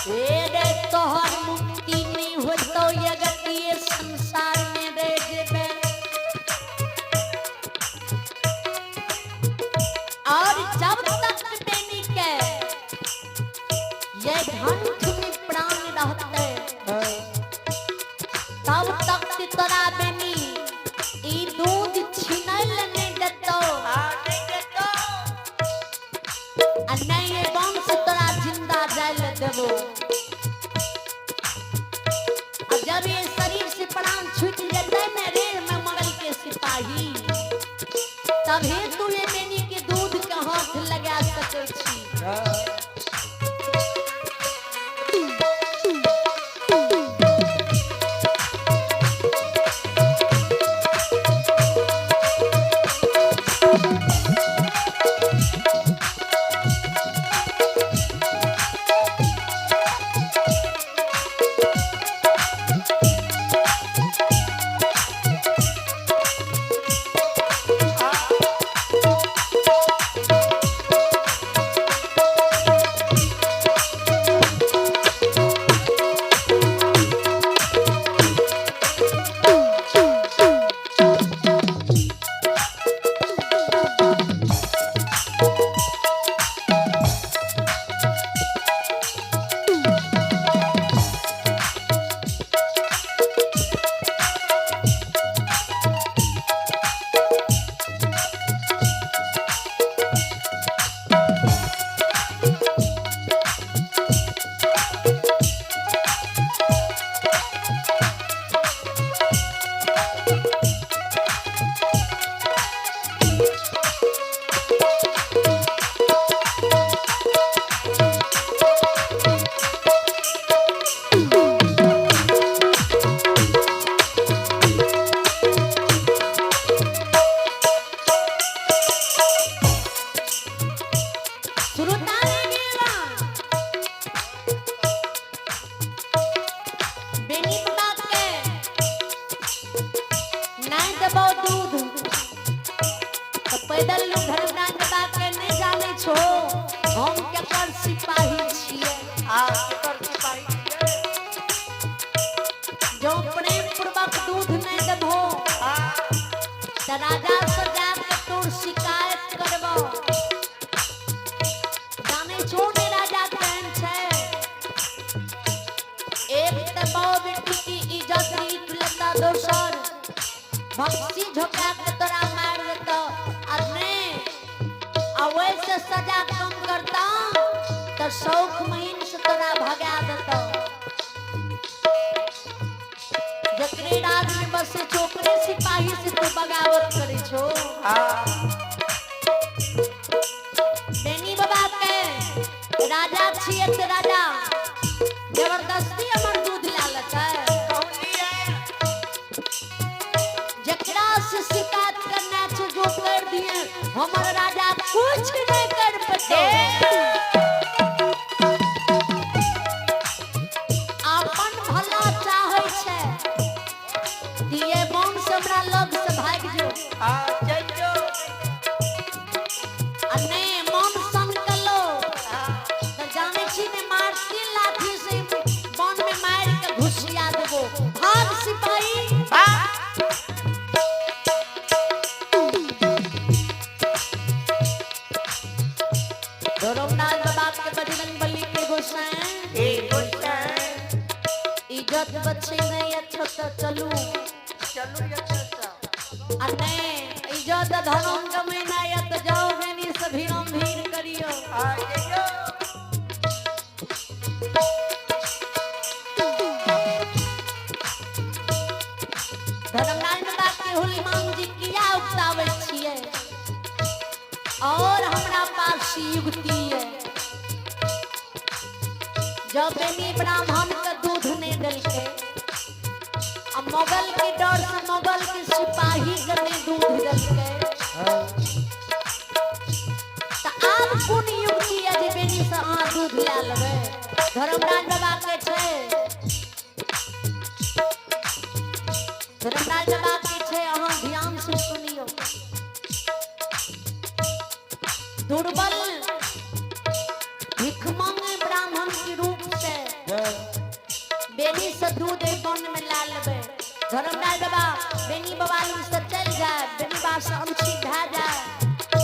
रे तोहर मुक्ति नहीं होतो अगतिये संसार में रह जेबे। और जब तक बेनी के ये घंट में प्राण रहते तब तक तोरा बेनी ई दूध छिनल नहीं देतो, आ नहीं ये वंश तोरा जिंदा जाय देबो। जब ये शरीर से प्राण छूट जाते न रे मैं मगल के सिपाही, तभी तू ये बेनी के दूध के हाथ लगा सके छी। पैदल धर्मराज बाबा के नहीं जाने छो, हम केकर सिपाही छिए। जो प्रेम पूर्वक दूध नहीं देबो त राजा से जाके तोर शिकायत करबो। जाने छो ने राजा केहन छै, एक त बाप बेटी की इज्जत रीत लेता, दोसर भक्सी झोंका के तोरा मार देता, वैसे सजा कम करता तो शौक महीन से तोरा भगा देता। जकरे राज में बसे चोकरे सिपाही से तू बगावत करे छो। बेनी बाबा के राजा छिए ते राजा जबरदस्ती हमर दूध ला लेता। जकरा से शिकायत करना छो जो कर दिए, हमर राजा कुछ नहीं कर पते। धर्मराज बाबा के बजरंग बली के गोसाई इज्जत बचे नहीं अच्छा तो चलू चलू या चलता आ नहीं इज्जत धर्म कमेना या तो जाओ बेनी सभी राम भीड़ करियो। आ जइयो। धर्मराज बाबा के हुलिमान जी किया उकताबै छियै और हमरा पास युक्ति है। जब बेनी ब्राह्मण के दूध नहीं देलकै आ मुगल के डर से मुगल के सिपाही के नहीं दूध देलकै त आब कोन युक्ति है जे बेनी से अहाँ दूध लए लेबै? धर्मराज बाबा के छै, धर्मराज बाबा के छै, अहाँ ध्यान से सुनियो। दुर्बल भिखमंग ब्राह्मण के रूप से बेनी से दूध एक वन में ला लेबै। धर्मराज बाबा बेनी बाबा लग से चल जाए, बेनी बाबा से अंशी भए जाए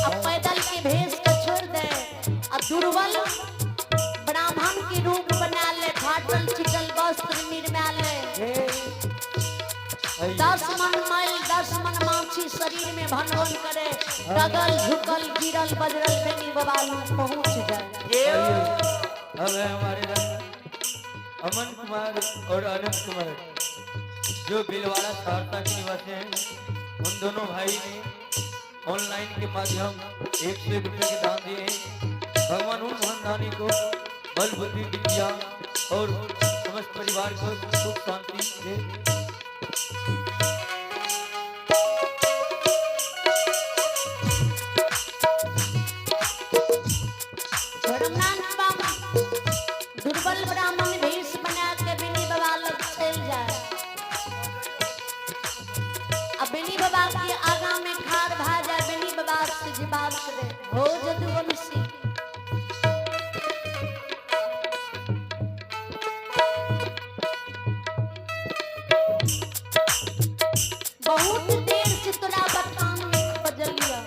आ पैदल के भेष के छोड़ दे आ दुर्बल ब्राह्मण के रूप बना ले, फाटल चिटल वस्त्र निर्मा ले, 10 मन मैल 10 मन माछी शरीर में भन भन करे, डगल झुकल गिरल बजरल बेनी बाबा लग पहुंच जाए। अब है हमारे रंग अमन कुमार और अनंत कुमार जो भीलवाड़ा सहरसा के निवासी हैं, उन दोनों भाई ने ऑनलाइन के माध्यम 101 रुपये के दान दिए हैं। भगवान उन धनदानी को बल बुद्धि विद्या और समस्त परिवार को सुख शांति दे। धर्मनाथ बाबा दुर्बल ब्राह्मण भेष बना के बेनी बाबा लग चल जाए आ बेनी बाबा के आगा में खार भा जाए, बेनी बाबा से जे बात करे हो जदुवंशी बहुत देर से तोरा बतान में बजलिया।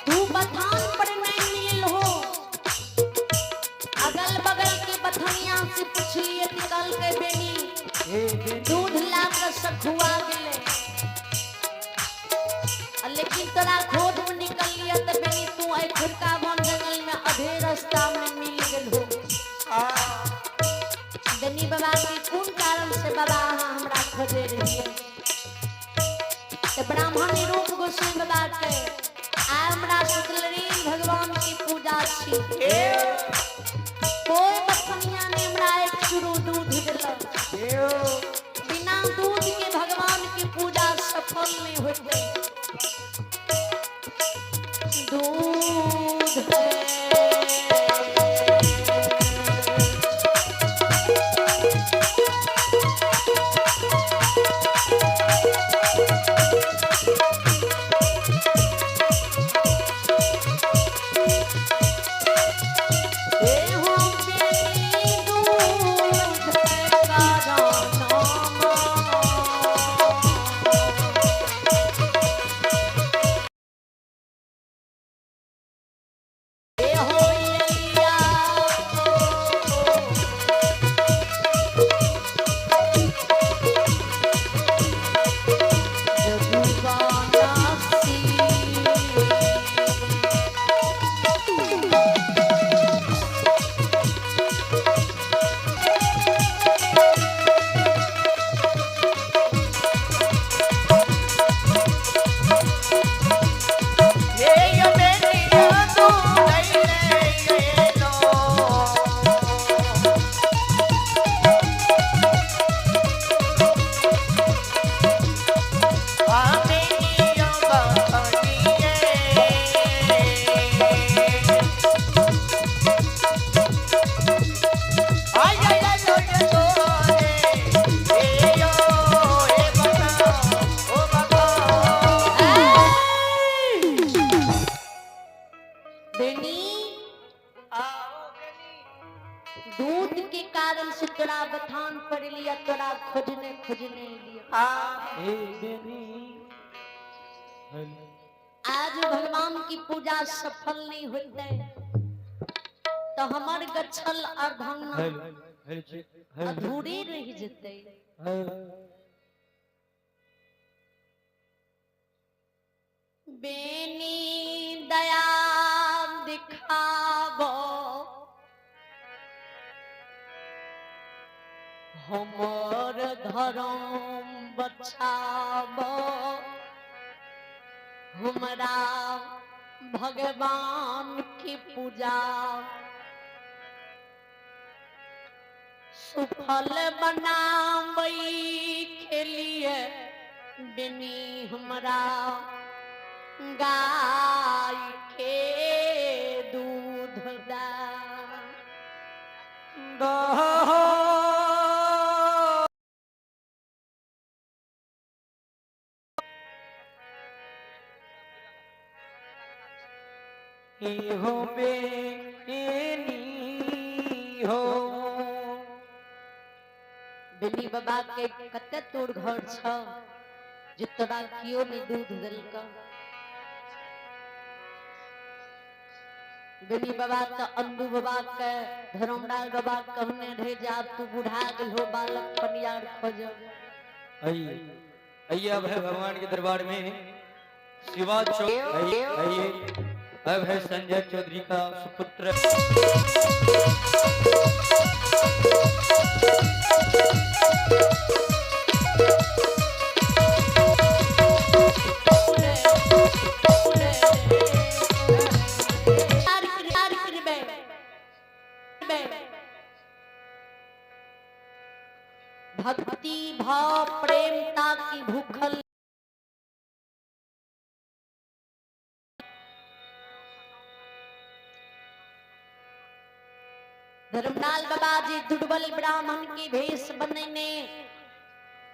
तू बथान पर नहीं मिलल हो, अगल बगल के बथनिया से पूछलिए निकल के बेनी दूध ला के सखुआ गेले, लेकिन तोरा खोज में निकल लिया तो बेनी तू ऐ खुरका वन जंगल में अधे रास्ता में मिल गेल हो। बेनी बाबा के कोन कारण से बाबा अहाँ हमरा खोजे रहिए? तो ब्राह्मण रूप गोस्वामी बाबा के आइ हमरा सत्यनारायण भगवान की पूजा छी, कोई बथनिया ने हमरा एक चूरू दूध देलक, बिना दूध के भगवान की पूजा सफल नहीं होते। दूध है खोजने खोजने लिया। आज भगवान की पूजा सफल नहीं होते तो हमार गच्छल अर्धंग अधूरे रह जते। बेनी दया दिखाबो हमर धर्म बचाबो, हमरा भगवान की पूजा सुफल बनाबई के लिए बेनी हमरा गाय के दूध दा। हो बेनी हो बेनी बाबा के कते तोर घर छ जे तोरा कियो नहीं दूध देलक। बेनी बाबा तो अंदू बाबा के धर्मराज बाबा कहने रहे जे आब तू बुढ़ा गेल हो बालक पनियार खोज। आइए आइए अब है भगवान के दरबार में शिवा चौधरी। आइए अब है संजय चौधरी का सुपुत्र। भक्ति भाव प्रेमता की भूखल धर्मलाल बाबा जी दुर्बल ब्राह्मण के भेष बनने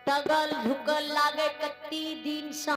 टगल झुकल लागे कत्ती दिन से